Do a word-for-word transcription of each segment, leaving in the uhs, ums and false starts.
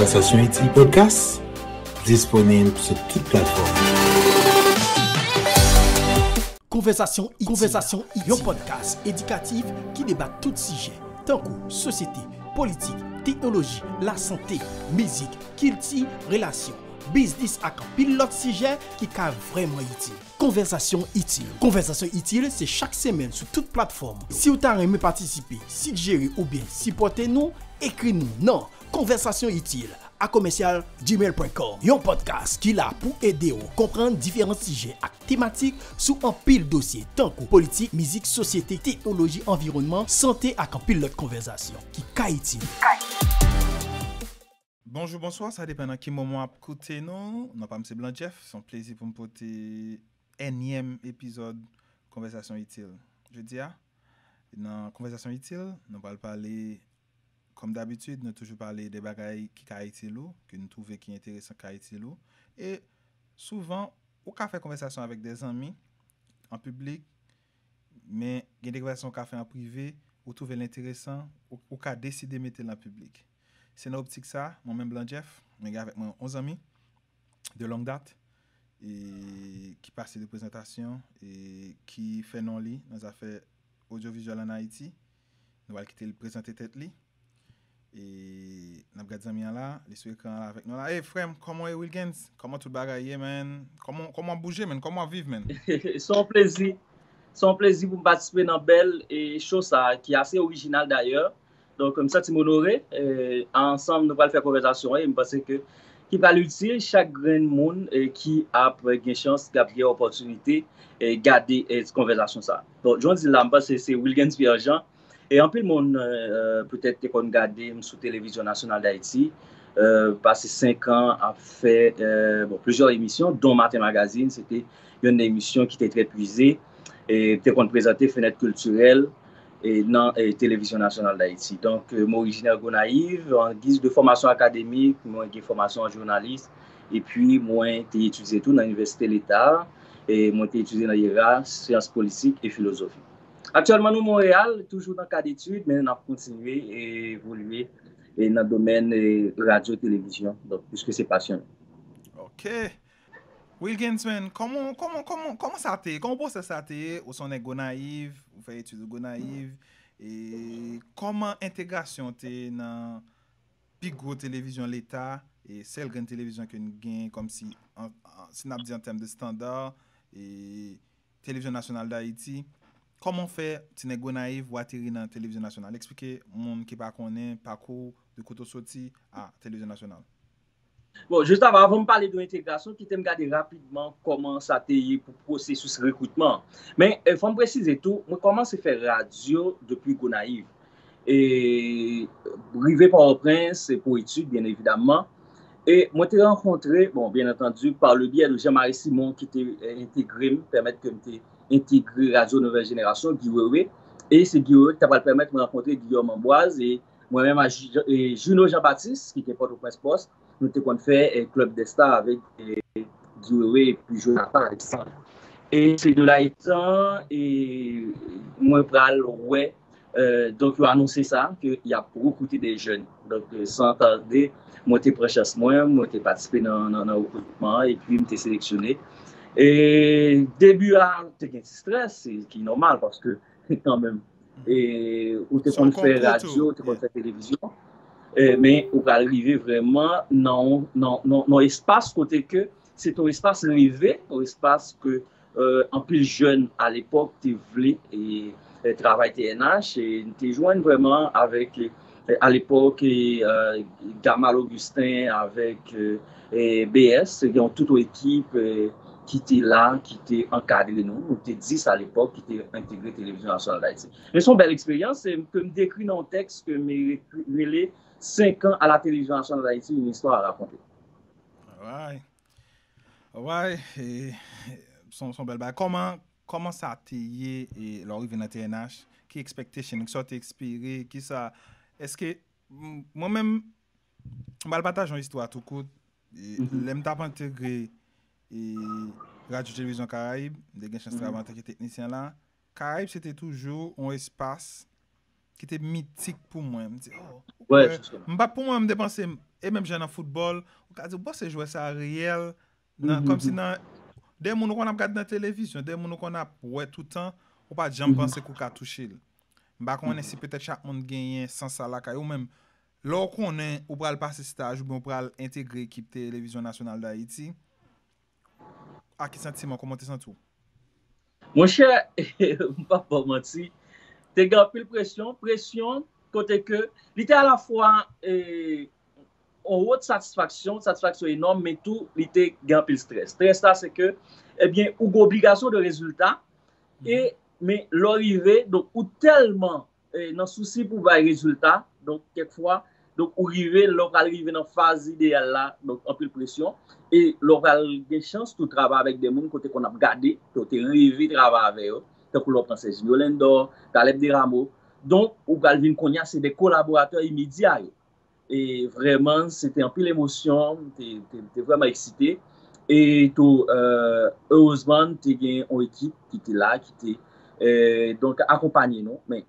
Konvèsasyon Itil Podcast disponib sou tout platfòm. Konvèsasyon Itil, Konvèsasyon Itil, yon podcast edikatif ki deba tout sijè, tankou sosyete, politik, teknoloji, lasante, mizik, kilti, relasyon, biznis ak anpil lòt sijè ki ka vrèman itil. Konvèsasyon Itil. Konvèsasyon Itil se chak semèn sou tout platfòm. Si w ta renmen patisipe, sigjere oubyen sipòte nou, ekri nou nan Konvèsasyon Itil a commercial gmail point com. Yon podcast ki la pou ede w konprann diferan sijè ak tematik sou anpil dosye, tankou politik, mizik, sosyete, teknoloji, anviwònman, sante ak anpil lòt konvèsasyon ki ka itil. Bonjou, bonswa, sa depann nan ki moman w ap koute nou. Non pa m se Blan Jeff, se yon plezi pou m pote ènyèm epizòd Konvèsasyon Itil. Jodi a, nan Konvèsasyon Itil, nou pral pale, kòm dabitid, nou toujou pale de bagay ki ka itil ou, ke nou twouve ki enteresan, ka itil ou. E souvan, ou ka fè konvèsasyon avèk de zanmi, an piblik, men gen de konvèsasyon ou ka fè an prive, ou twouve l enteresan, ou, ou ka deside mete l an piblik. Se nan optik sa, mwen menm Blan Jeff, mwen gen avèk mwen yon zanmi de long dat, e ki pase de prezantasyon, e ki fè non li nan zafè odyovizyèl ann Ayiti. Nou pral kite l prezante tèt li. E n ap gad zanmi an la, li sou ekran an la avèk nou la. Ey, frè m, kòman w ye, Wilgens? Kòman tout bagay ye, man? Kòman, kòman w ap bouje, man? Kòman w ap viv, man? Se yon plezi. Se yon plezi pou m patisipe nan bèl e show sa a, ki ase orijinal dayè. Donk, m santi m onore. E, ansanm, nou pral fè konvèsasyon an e m panse ke ki pral itil chak grenn moun e ki ap gen chans, k ap gen opòtinite e gade e konvèsasyon sa a. Bon, jan w di l la, m panse se Wilgens Pierre Jean. E anpil moun, euh, petèt te konn gade m sou Televizyon Nasyonal Dayiti, euh, pase senk an ap fè, euh, bon, plizyè emisyon, dont Maten Magazine, se te yon emisyon ki te trè pwize, e te konn prezante Fenèt Kiltirèl, e nan, e, Televizyon Nasyonal Dayiti. Donk, euh, mwen orijinè Gonayiv, an giz de fòmasyon akademik, mwen gen fòmasyon an jounalis, epi mwen te etidye tou nan Inivèsite Leta, e mwen te etidye nan IERA, syans politik e filozofi. Aktyèlman, nou Monreyal, toujou nan kad etid, men n ap kontinye e evolye e nan domèn e radyo, televizyon, donk, piske se pasyon. Ok. Wilgens, man, kòman, kòman, kòman, kòman sa te ye? Kòman pwosès sa te ye? Ou se yon nèg Gonayiv, ou fè etid ou Gonayiv, e kòman entegrasyon te ye nan pi gwo televizyon leta, e sèl grenn televizyon ke n gen, kòmsi, an, an, si n ap di an tèm de estanda, e Televizyon Nasyonal Dayiti. Kòman w fè, ti nèg Gonayiv, w ateri nan Televizyon Nasyonal? Eksplike moun ki pa konnen pakou w, de kote w soti a Televizyon Nasyonal. Bon, jis avan, avan m pale de entegrasyon, kite m gade rapidman kòman sa te ye pou pwosesis rekritman an. Men, eh, fò m presize tou, mwen kòmanse fè radyo depi Gonayiv. E rive Pòtoprens, se pou etid, byen evidamman. E mwen te rankontre, bon, byen antandi, par le biais de Jean-Marie Simon, ki te, eh, entegre m, pèmèt ke m te entegre Radyo Nouvèl Jenerasyon, Guy Wewe. E se Guy Wewe ki ta pral pèmèt mwen rankontre Guillaume Ambroise, e mwen menm a Ju-, e Juno Jean-Baptiste, ki te Pòtoprens Post, nou te konn fè, eh, Club des Stars avèk, eh, Guy Wewe epi Jonathan Alexandre. E se de la etan, e mwen pral wè, eh, donk, yo anonse sa, ke y ap rekrite de jèn. Donk, eh, san tade, mwen te pran chans mwen, mwen te patisipe nan, nan, nan rekritman an, epi m te seleksyone. E debi a, te gen ti strès, se ki nòmal, paske kanmenm, e, ou te konn fè radyo, ou te konn fè televizyon, e, men ou pral rive vrèman nan, nan, nan, nan espas kote ke se te yon espas reve, yon espas ke, euh, anpil jèn alepòk te vle, e, e, travay T N H, e n te jwenn vrèman avèk, e, alepòk, e, euh, Gamal Augustin avèk, e, e, B S, se yon tout yon ekip, e, ki te la, ki te ankadre nou. Nou te dis alepòk ki te entegre Televizyon Nasyonal Dayiti. Men se yon bèl eksperyans, e, ke m dekri nan yon tèks ke m re-, rele Cinq ans à la Télévision Nationale d'Haïti, une histoire à raconter. Alright. Alright. E, se yon, se yon bèl bagay. Kòman, kòman sa te ye, e, lè w rive nan T N H? Ki expectation? Kisa w te espere? Kisa, èske, m-, mwen menm, m pral pataje yon istwa tou kout. E, lè m t ap entegre, e, Radyo Televizyon Karayib, m te gen chans travay antanke teknisyen la. Karayib, se te toujou yon espas ki te mitik pou mwen. M di, oh, ou kwè? M pa pou mwen, m te panse, e menm jan nan foutbòl, ou ka di, ou panse jwè sa reyèl, nan, kòmsi nan, de moun ou konn ap gade nan televizyon, de moun ou konn ap wè toutan, ou pa t janm panse ke w ka touche l. M pa konnen si petèt chak moun genyen sans sa lakay ou menm. Lè w konnen ou pral pase staj oubyen ou pral entegre ekip Televizyon Nasyonal d Ayiti, a ki santiman, kòman w te santi w? Monchè, m p ap ba w manti, te gen anpil presyon, presyon kote ke li te alafwa e, yon wot satisfaksyon, satisfaksyon enòm, men tou li te gen anpil strès. Strès la se ke, ebyen, ou gen obligasyon de rezilta, e, men lè w rive, donk ou tèlman e, nan sousi pou bay rezilta, donk kèk fwa, donk ou rive, lè w pral rive nan faz ideyal la, donk anpil presyon, e lè w pral gen chans tou travay avèk de moun kote konn ap gade, ke w te reve travay avè yo, tankou lè w pran Serginho Lendor, Caleb Desrameaux, donk ou pral vin kounye a se de kolaboratè imedya yo. E vrèman, se te anpil emosyon, m te, te, te vrèman eksite. E tou, erezman, te gen yon ekip ki te la, ki te, donk, akonpanye nou. Men,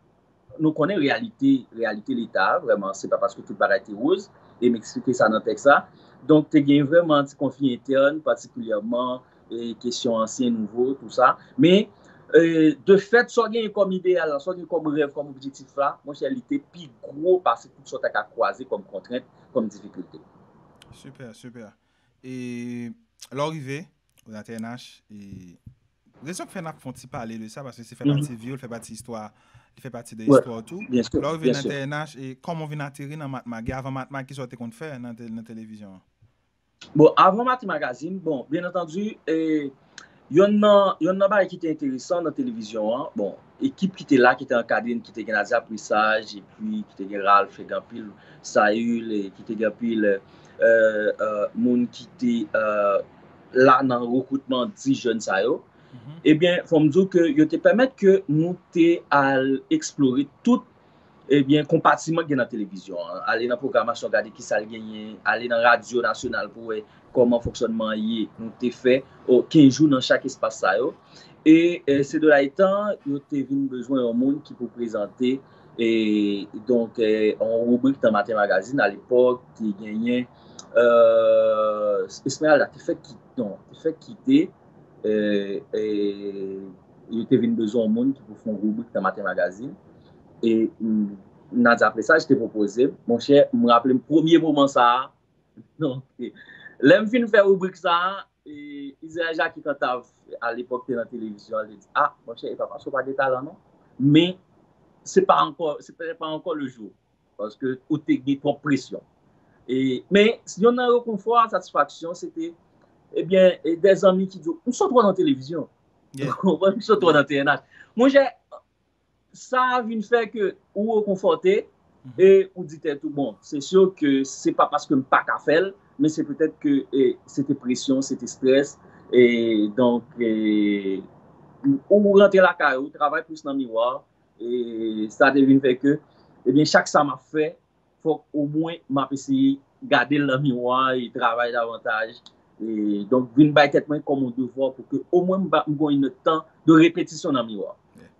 nou konnen reyalite, reyalite Leta, vrèman, se pa paske tout bagay te woz, e m eksplike sa nan tèks la. Donk, te gen vrèman ti konfli entèn, patikilyèman, e kesyon ansyen, nouvo, tou sa. Men, e, de fèt, sa w genyen kòm ideyal la, sa w genyen kòm rèv, kòm objektif la, monchè, li te pi gwo pase tout sa w ta ka kwaze kòm kontrent, kòm difikilte. Sipè, sipè. E lè w rive, ou nan T N H, e rezon k fè n ap fè yon ti pale de sa, paske se fè pati vi w, li fè pati istwa, li fè pati de istwa w tou. Lè w rive nan T N H, e kòman w vin ateri nan Matmag? E avan Matmag, kisa w te konn fè nan, te, nan televizyon an? Bon, avan Maten Magazine, bon, byen antandi, e, yonn nan, yonn nan bagay ki te enteresan nan televizyon an, bon, ekip ki te la, ki te ankadre n, ki te gen Nadia Presage, epi ki te gen Ralph, ki te gen anpil Saül, e ki te gen anpil e, e, moun ki te e, la nan rekritman dis jèn sa yo. Ebyen, fò m di w ke yo te pèmèt ke nou te al eksplore tout, ebyen, konpatiman ki gen nan televizyon an. Ale nan pwogramasyon, gade kisa l genyen, ale nan radyo nasyonal pou wè kòman fonksyònman an ye. Nou te fè o, kenz jou nan chak espas sa yo. E, e se de la etan, yo te vin bezwen yon moun ki pou prezante e, donk, e, yon ribrik nan Maten Magazine. Alepòk, te genyen e, Esmeralda te fèk kite, non, te fèk kite, e, e, yo te vin bezwen yon moun ki pou fè yon ribrik nan Maten Magazine. E, m, Nadia Presage te pwopoze m. Monchè, m raple m premye moman sa a. Donk, lè m fin fè ribrik sa a, e, Israël Jacquet Cantave, alepòk, te nan televizyon an, li te di, ah, monchè, e pa paske w pa gen talan, non. Men, se pa ankò, se petèt pa ankò le jou. Paske ou te gen twòp presyon. E, men, youn nan rekonfò a, satisfaksyon, se te, ebyen, e, de zanmi ki di w, m sot wè w nan televizyon. Ou konprann? M sot wè w nan T N H. Monchè, sa a vin fè ke ou rekonfòte e ou di tèt ou, bon, se si ke se pa paske m pa ka fè l, men se petèt ke e, se te presyon, se te strès. E donk, e, ou rantre lakay ou, travay plis nan miwa, e sa te vin fè ke, ebyen, chak sa m ap fè, fòk omwen m ap eseye gade l nan miwa e travay davantaj. E donk, vin bay tèt mwen kòm yon devwa pou ke omwen m pa, m gen yon tan de repetisyon nan miwa.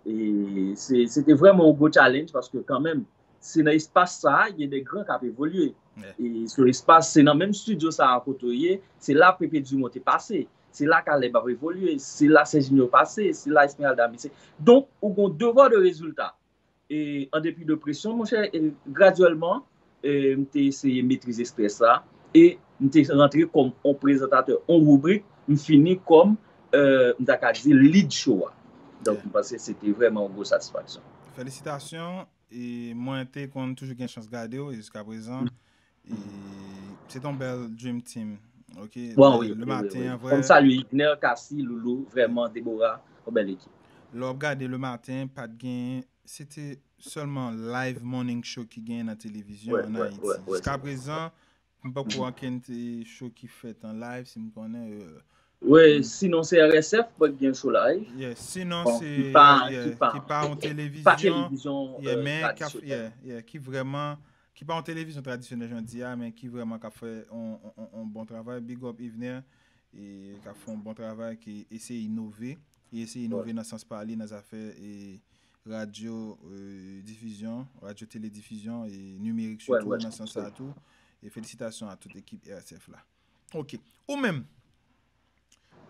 E se, se te vrèman yon gwo challenge paske kanmenm, se nan espas sa a, gen de gran k ap evolye. E sou espas, se nan menm estidyo sa a kote w ye, se la Pepe Dumont te pase, se la Caleb ap evolye, se la Serginho pase, se la Esmeralda, men se, donk, ou gen yon devwa de rezilta. E an depi de presyon, monchè, e gradyèlman, e m te eseye metrize strès la. E m te rantre kòm yon prezantatè, yon ribrik, m fini kòm, e, m ta ka di, lead show a. Donk, m panse se te vrèman yon gwo satisfaksyon. Felisitasyon. E mwen te konn toujou gen chans gade w, e jiskaprezan, e se te yon bèl dream team. Ok, bon, wi, le maten, wi. Fò m salye Igner, Cassie, Loulou, vrèman, Deborah, yon bèl ekip. Lè w ap gade le maten, pa t gen, se te sèlman live morning show ki genyen nan televizyon an Ayiti. Jiskaprezan, m poko ankenn show ki fèt an live, si m konnen. Wi, sinon se R S F, pa t gen show live. Sinon se, ki pa yon televizyon, men ki vrèman, ki pa yon televizyon tradisyonèl jan w di a, men ki vrèman k ap fè yon, yon, yon bon travay. Big up Yvener, e k ap fè yon bon travay, ki eseye inove, e eseye inove nan sans pa li, nan zafè e radyo, euh, difizyon, radyo teledifizyon e nimerik sitou nan sans sa tou. E felisitasyon a tout ekip R S F la. Ok. Ou menm,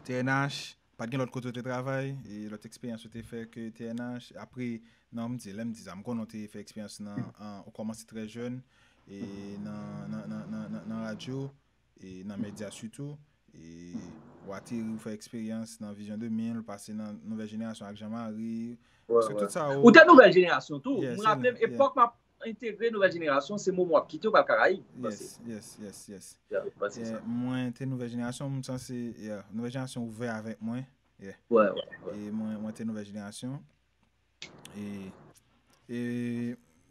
T N H, pa t gen lòt kote ou te travay, e lòt eksperyans ou te fè ke T N H, apre, nan, m di, lè m di sa, m konnen ou te fè eksperyans nan, an, ou kòmanse trè jèn, e nan, nan, nan, nan, nan, nan radyo, e nan medya sitou, e w ateri, ou fè eksperyans nan Vizyon de mil, ou pase nan Nouvèl Jenerasyon ak Jean Marie, paske tout sa ou... Ou te Nouvèl Jenerasyon tou. M raple m, epòk m ap entegre Nouvèl Jenerasyon, se moman w ap kite, ou pral Karayib, m panse. Yes, yes, yes, yes. Yeah, m panse sa. Mwen te Nouvèl Jenerasyon, m sanse, yeah, Nouvèl Jenerasyon ouvè avèk mwen. Yeah. E mwen, mwen te Nouvèl Jenerasyon. E, e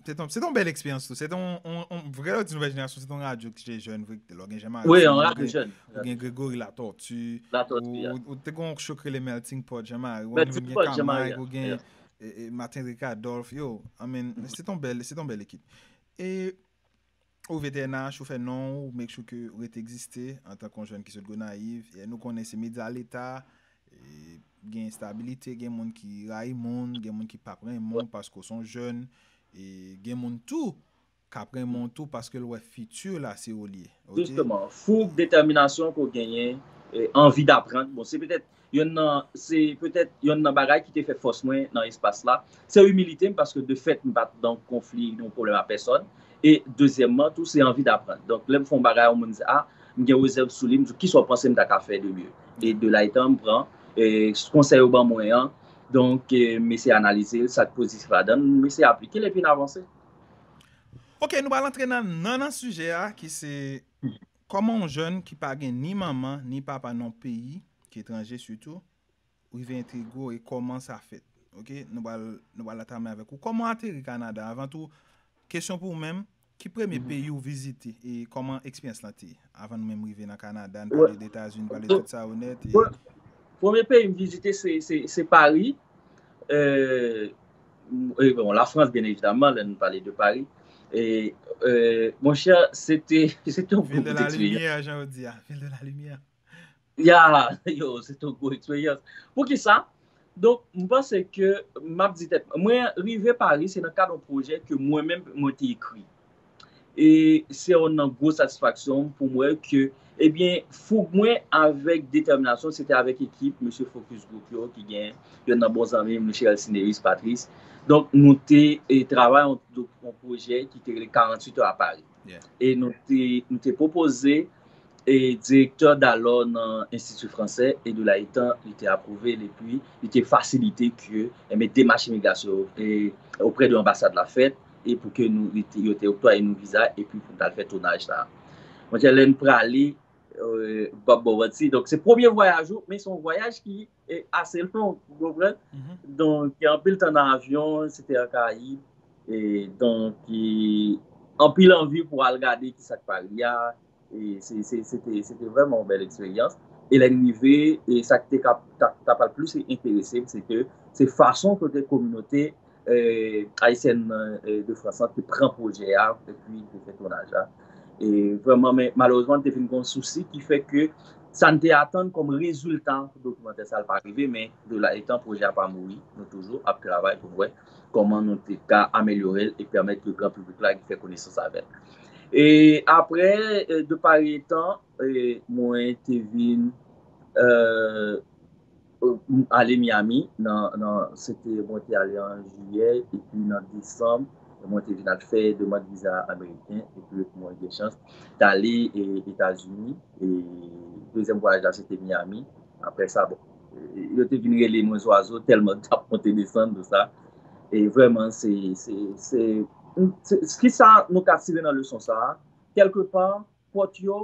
se t on, se t on bèl eksperyans tou. Se t on, on, on, vre lè w di Nouvèl Jenerasyon, se t on radyo ki te jèn, vre, lè w gen Jean Marie, ou gen Gregory Latortue, ou, ou te gen yon show ki rele Melting Pot Jean Marie, ou gen Kamay, ou gen e, e, Martin Rick Adolphe, yo, I mean, se t on bèl, se t on bèl ekip. E ou rive T N H, ou fè non, ou make sure ke ou rete egziste antanke yon jèn ki sot Gonayiv. E nou konnen se medya leta, e gen enstabilite, gen moun ki rayi moun, gen moun ki p ap renmen w paske w se yon jèn, e gen moun tou k ap renmen w tou paske l wè fiti la se ou l ye. Ok? Jisteman, foug, detèminasyon ke w genyen, e, anvi daprann. Bon, se petèt yonn nan, se petèt yonn nan bagay ki te fè fòs mwen nan espas la. Se imilite m paske de fèt m pa t nan konfli, nan pwoblèm a pèsòn. E dezyèmman tou, se anvi daprann. Donk, lè m fè yon bagay, yon moun di, a, m gen rezèv sou li, m di, kisa w panse m ta ka fè de mye? E de la etan, m pran, e, konsèy yo ban mwen an. Donk, e, m eseye analize l, sa k pozitif ladan l, m eseye aplike l epi n avanse. Ok, nou pral antre nan, nan, nan sijè a, ki se kòman yon jèn ki pa gen ni manman, ni papa nan yon peyi, ki etranje sitou, rive entegre w e kòman sa fèt. Ok, nou pral, nou pral antanmen avèk ou. Kòman w ateri Kanada? Avan tou, kesyon pou ou menm, ki premye peyi ou vizite e kòman eksperyans lan te ye? Avan nou menm rive nan Kanada, n pale de Etazini, n pale de tout sa yo nèt. E premye peyi m vizite, se, se, se Pari. E, e, bon, Lafrans, byen evidaman, lè n pale de Pari. E, e, monchè, se te, se te yon gwo eksperyans. Ville de la lumière, jan yo di a. Ville de la lumière. Ya, yo, se te yon gwo eksperyans. Poukisa? Donk, m panse ke m ap di tèt mwen, mwen rive Pari, se nan kad yon pwojè ke mwen menm mwen te ekri. E se youn nan gwo satisfaksyon m pou m wè ke, ebyen, foug mwen avèk detèminasyon, se te avèk ekip mesye Focus Group yo, ki gen youn nan bon zanmi m, Michel Cinéus Patrice. Donk, nou te, e, travay yon, yon pwojè ki te rele quarante-huit heures à Paris. E nou te, nou te pwopoze e direktè dalò nan Enstiti Fransè e de la etan li te apwouve l, epi li te fasilite ke, enben, demach imigrasyon, e, oprè de anbasad la fèt, e pou ke nou, li te, yo te oktwaye nou viza, epi pou n t al fè tounaj sa. Mwen, lè n prale, e, m p ap ba w manti. Donk, se premye vwayaj ou, men se yon vwayaj ki, e, ase long, ou konprann? Donk, gen anpil tan nan avyon, se te an Karayib, e, donk, e, anpil anvi pou al gade kisa k Pari a, E se, se, se te, se te vrèman yon bèl eksperyans. E lè n rive, e sa ki te ka, ta, ta pral plis enterese m, se ke se fason kote kominote, e, ayisyèn, e, de Frans lan te pran pwojè a, epi te fè tounaj la. E vrèman, men malerezman, te vin gen yon sousi ki fè ke sa n te atann kòm rezilta dokimantè sa, l pa rive, men de la etan pwojè a pa mouri, nou toujou ap travay pou n wè kòman nou te ka amelyore l e pèmèt ke gran piblik la fè konesans avè l. E apre, e, de Pari etan, e, mwen te vin, e, ale Miami, nan, nan, se te, mwen te ale an jiyè, epi nan desanm, mwen te vin al fè demann viza ameriken, epi mwen gen chans t ale, e, Etazini, e dezyèm vwayaj la, se te Miami. Apre sa, bon, e, yo te vin rele mwen zwazo, tèlman m t ap monte desann, tout sa. E vrèman, se, se, se, se, kisa nou ka tire nan leson sa a? Kèlkepa, pòt yo,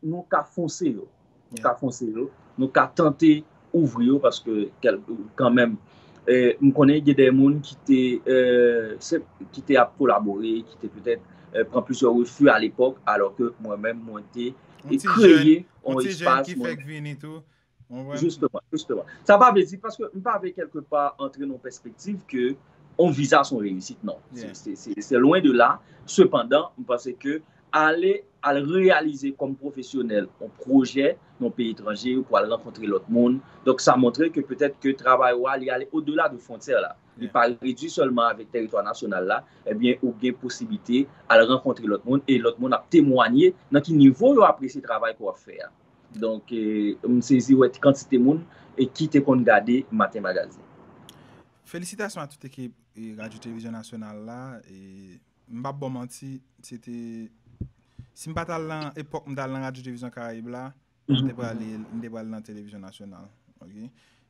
nou ka fonse yo. Nou ka fonse yo. Nou ka tante ouvri yo, paske kèl-, kanmenm, e, m konnen gen de moun ki te, e, se, ki te ap kolabore, ki te petèt, e, pran plizyè refi alepòk, alò ke mwen menm, mwen te kreye yon espas, mwen, Jisteman, jisteman. Sa pa vle di, paske m pa vle kèlkepa antre nan yon pèspektiv ke yon viza se yon reyisit, non. Se, se, se, se lwen de la. Sepandan, m panse ke ale al reyalize kòm pwofesyonèl yon pwojè nan yon peyi etranje, ou pral rankontre lòt moun. Donk, sa montre ke petèt ke travay ou a, li ale odela de fwontyè la. Li pa redui sèlman avèk tèritwa nasyonal la, ebyen, ou gen posiblite al rankontre lòt moun, e lòt moun ap temwanye nan ki nivo yo apresye travay ke w ap fè a. Donk, eh, m sezi wè kantite moun e ki te konn gade Maten Magazin. Felisitasyon a tout ekip e Radyo Televizyon Nasyonal la. E m p ap ba w manti, se te, si m pa t al nan epòk m t al nan Radyo Televizyon Karayib la, m te pral, m te pral nan Televizyon Nasyonal. Ok?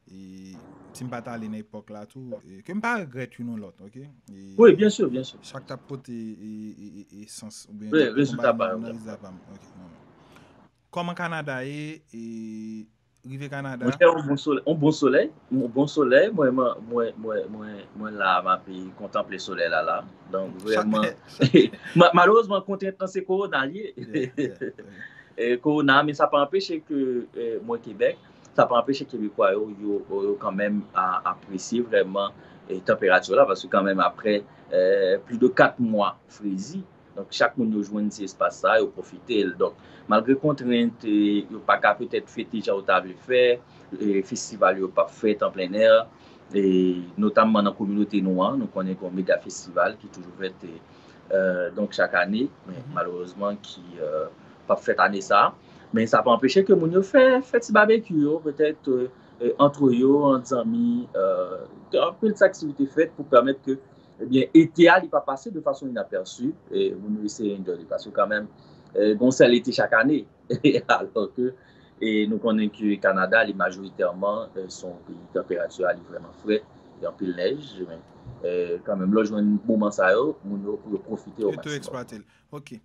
E si m pa t ale nan epòk la tou, e ke m pa regrèt youn ou lòt, ok? E Wi, byen si, byen si. Sa k t ap pote e, e, e, e sans oubyen t ap te konpayi m nan rezilta pa m. Ok, non. Kòman Kanada ye? E rive Kanada? Monchè, yon bon solèy, yon bon solèy, yon bon solèy, mwen, mwen, mwen, mwen, mwen la, m ap kontanple solèy la, la. Donk, vrèman, ma- malerezman, kontrent lan se kowona l ye. Yeah, yeah, yeah. Eh, kowona, men sa pa anpeche ke eh, mwen Kebèk, sa pa anpeche Kebekwa yo, yo, yo, yo kanmenm a- apresye vrèman eh, tanperati la, paske kanmenm apre eh, plis de kat mwa frezi, donk chak moun yo jwenn ti espas sa, yo pwofite l. Donk, malgre kontrent, eh, yo pa ka petèt fete jan yo ta vle fè, eh, festival yo p ap fèt an plen è, e notamman nan kominote nou an, nou konnen gen yon mega festival ki toujou fèt, eh, eh, donk chak ane, men malerezman ki eh, p ap fèt ane sa a. Men sa pa anpeche ke moun yo fè, fè ti babekyou yo, petèt eh, eh, antre yo, ant zanmi, eh, gen anpil ti aktivite fèt pou pèmèt ke, ebyen, ete a li pa pase de fason inapèsi, e moun yo eseye enjoy li, paske kanmenm, eh, gen yon sèl ete chak ane, alò ke e nou konnen ke Kanada, li majoritèman, eh, se yon peyi tanperati a li vrèman frèt, gen anpil nèj, men eh, kanmenm, lè w jwenn moman sa yo, moun yo pou yo pwofite o Yo tou maksimòm. Eksplwate l. Ok.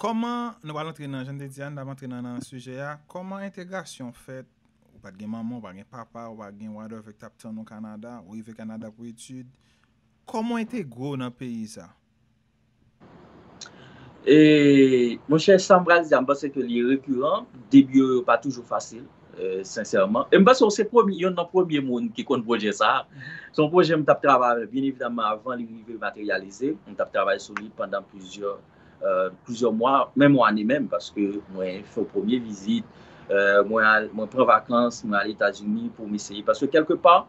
Kòman, nou pral antre nan, jan m te di a, nou ap antre nan, nan sijè a, kòman entegrasyon fèt? Ou pa t gen manman, ou pa t gen papa, ou pa t gen whatever k t ap tann ou Kanada, ou rive Kanada pou etid. Kòman w entegre w nan peyi sa? E, monchè, sa m pral di a, m panse ke li rekiran, debi yo, yo pa toujou fasil, eh, sensèman. E m panse w se premye, youn nan premye moun ki konn pwojè sa a. Se yon pwojè m t ap travay avè l, byen evidaman, avan li rive materyalize. M t ap travay sou li pandan plizyè, eh, plizyè mwa, menm yon ane menm, paske mwen fè yon premye vizit, eh, mwen al, mwen pran vakans, mwen al Etazini pou m eseye. Paske kèlkepa,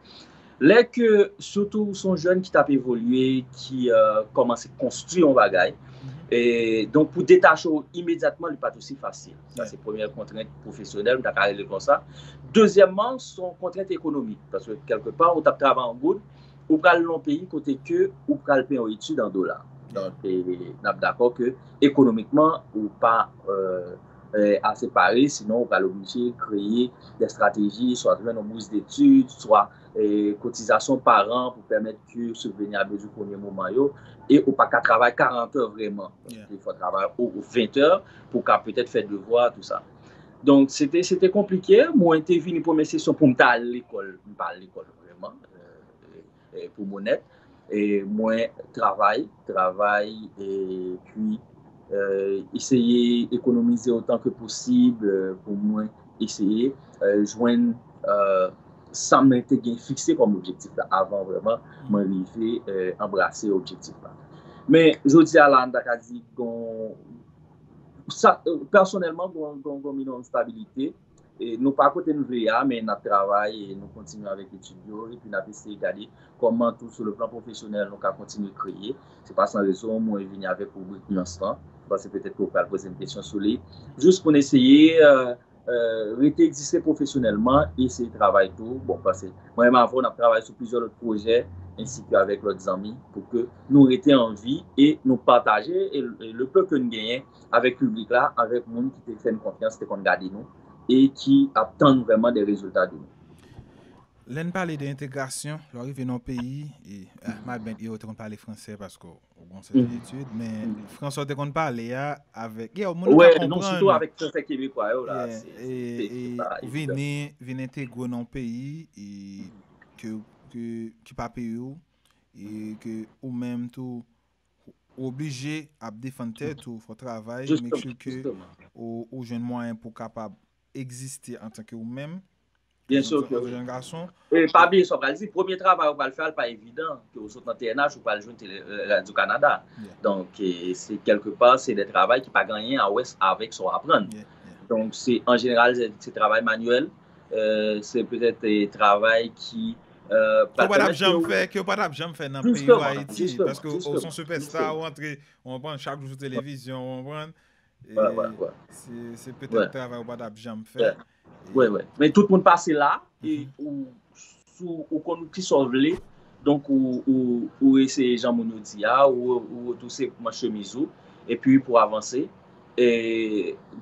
lè ke, sitou ou se yon jèn ki t ap evolye, ki eh, kòmanse konstwi yon bagay, e donk pou detache w imedyatman, li pa t osi fasil. Sa se premyè kontrent pwofesyonèl, m ta ka rele l konsa. Dezyèmman, se yon kontrent ekonomik, paske kèlkepa, ou t ap travay an goud, ou pral nan yon peyi kote ke ou pral peye yon etid an dola. Donk, e, n ap dakò ke ekonomikman, ou pa eh, eh, ase pare, sinon ou pral oblije kreye de estrateji, swa jwenn yon bous detid, swa eh, kotizasyon paran pou pèmèt ke yo sibveni a bezwen premye moman yo, e ou pa ka travay karant è vrèman. Paske fò travay o ven è pou ka petèt fè devwa, tou sa. Donk, se te, se te konplike. Mwen te vini premye sesyon pou m ta al lekòl. M pa al lekòl vrèman, eh, eh, pou m onèt. E mwen travay, travay, epi eh, eseye ekonomize otan ke posib eh, pou mwen eseye eh, jwenn eh, sa mwen te gen fikse kòm objektif la avan vrèman mwen rive eh, anbrase objektif la. Men jodi a la, m ta ka di gon sa eh, pèsonèlman gon gon gon minimòm stabilite. E nou pa kote n vle a, men n ap travay e nou kontinye avèk etid yo, epi n ap eseye gade kòman tou sou le plan pwofesyonèl nou ka kontinye kreye. Se pa san rezon mwen vini avèk ribrik Nuans lan. M panse petèt ke w pral poze m kesyon sou li. Jis pou n eseye eh, eh, rete egziste pwofesyonèlman, eseye travay tou. Bon, m panse mwen menm avè w n ap travay sou plizyè lòt pwojè, ensi ke avèk lòt zanmi, pou ke nou rete an vi e nou pataje e, e le peu ke n genyen avèk piblik la, avèk moun ki te fè n konfyans, te konn gade nou, e ki ap tann vrèman de rezilta de nou. Lè n pale de entegrasyon, lè w rive nan yon peyi, e, ah, m ap byen, yo te konn pale fransè paske w gon sèten etid, men fransè w te konn pale a avèk, yeah, moun nan ka konprann ou. Wi, non, sitou avèk fransè kebekwa yo la, se, se, se pa evidan. Vini, vin entegre w nan yon peyi e ke, ke, ki pa peyi w, e ke ou menm tou, ou oblije ap defann tèt ou, fò w travay, make sure ke ou, ou jwenn mwayen pou w kapab egziste antanke ou menm, Byen si ke wi. E pa bliye sa w pral di, premye travay ou pral fè a, l pa evidan, ke ou sot nan T N H, ou pral jwenn tele, Radio Canada. Donk, e, se kèlkepa, se de travay ki pa gen anyen a wè avèk sa w aprann. Donk, se, an jeneral, se, se travay manyèl, e, se petèt, e, travay ki, e, ke w pa t ap janm fè, ke w pa t ap janm fè nan peyi w Ayiti, paske ou se yon sipèsta, ou antre, ou konprann, chak jou sou televizyon, ou konprann, e se, se petèt travay ou pa t ap janm fè. Wi, wi. Men tout moun pase la, e ou, sou, ou konn kisa w vle, donk ou, ou, ou eseye jan moun yo di a, ou, ou retouse manch chemiz ou, epi pou avanse. E,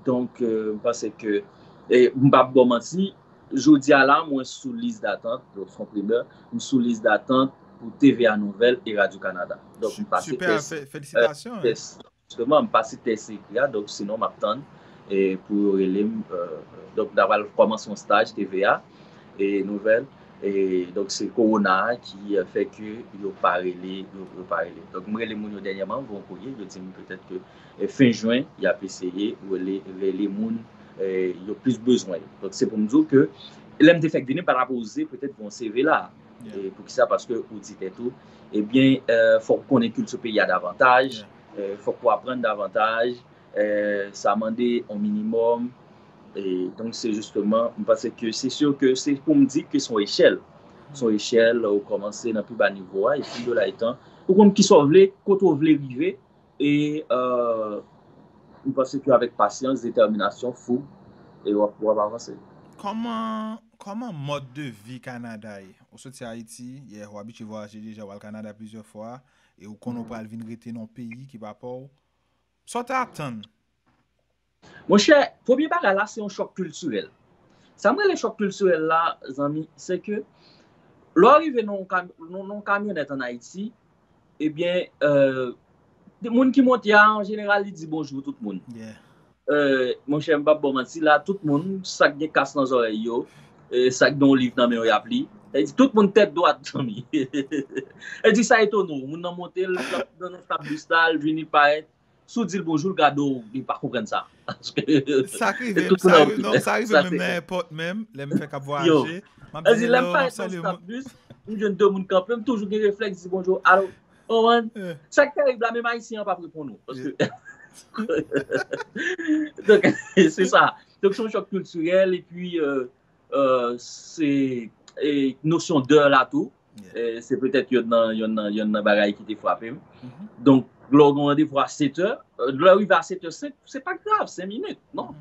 donk, e, m panse ke, e, m p ap ba w manti, jodi a la, mwen sou lis datant, donk, se yon primè, m sou lis datant pou T V A Nouvèl e Radio Canada. Donk, m pase tès, e, tès, jisteman, m pase tès ekri a, donk, sinon, m ap tann, e, pou yo rele m, e, donk, m ta pral kòmanse yon staj T V A, e, Nouvèl, e, donk, se kowona a ki, e, fè ke yo pa rele, yo, yo pa rele. Donk, m rele moun yo dènyèman, m voye yon kourye, yo di m petèt ke, e, fen jen, y ap eseye rele, rele moun, e, yo plis bezwen yo. Donk, se pou m di w ke lè m te fèk vini, m pa t ap oze petèt voye yon C V la. E, poukisa? Paske ou di tèt ou, ebyen, e, fòk ou konnen kilti peyi a davantaj, e, fòk ou aprann davantaj, e, sa mande yon minimòm. E, donk, se jisteman, m panse ke se si ke se pou m di ke se yon echèl. Se yon echèl, ou kòmanse nan pi ba nivo a, epi de la etan, ou konn kisa w vle, kote w vle rive, e, e, m panse ke avèk pasyans, detèminasyon, foug, e w ap, w ap avanse. Kòman, kòman mòd de vi Kanada ye? Ou soti Ayiti, yeah, ou abitye vwayaje deja, ou al Kanada plizyè fwa, e ou konn ou pral vin rete nan yon peyi ki pa pa w. Sa w te atann? Monchè, premye bagay la, se yon chòk kiltirèl. Sa m rele chòk kiltirèl la, zanmi, se ke lè w rive nan yon kam-, nan, nan yon kamyonèt ann Ayiti, ebyen, e, moun ki monte a, an jeneral, li di bonjou tout moun. E, monchè, m p ap ba w manti, la, tout moun, sa k gen kas nan zòrèy yo, e, sa k gen yon liv nan men yo, y ap li. E di, tout moun tèt dwat, zanmi. E di, sa etone w, moun nan monte, l ap nan, nan stap bis la, l vini parèt, si w di l bonjou, l gade w, li pa konprann sa. Sa k rive m, sa rive, non, sa rive menm nan èpòt menm, lè m fèk ap vwayaje, m ap di hello, m ap salye moun. M jwenn de moun kanpe, m toujou gen reflèks di bonjou, alo, w konprann? Sa k terib la, menm Ayisyen an p ap reponn ou, paske donk, se sa. Donk, se yon chòk kiltirèl, epi, e, e, se, e, nosyon dè la tou. E, se petèt yonn nan, yonn nan, yonn nan bagay ki te frape m. Donk, lè w gen yon randevou a sèt è, e, lè w rive a sèt è senk, se pa grav, senk minit, non.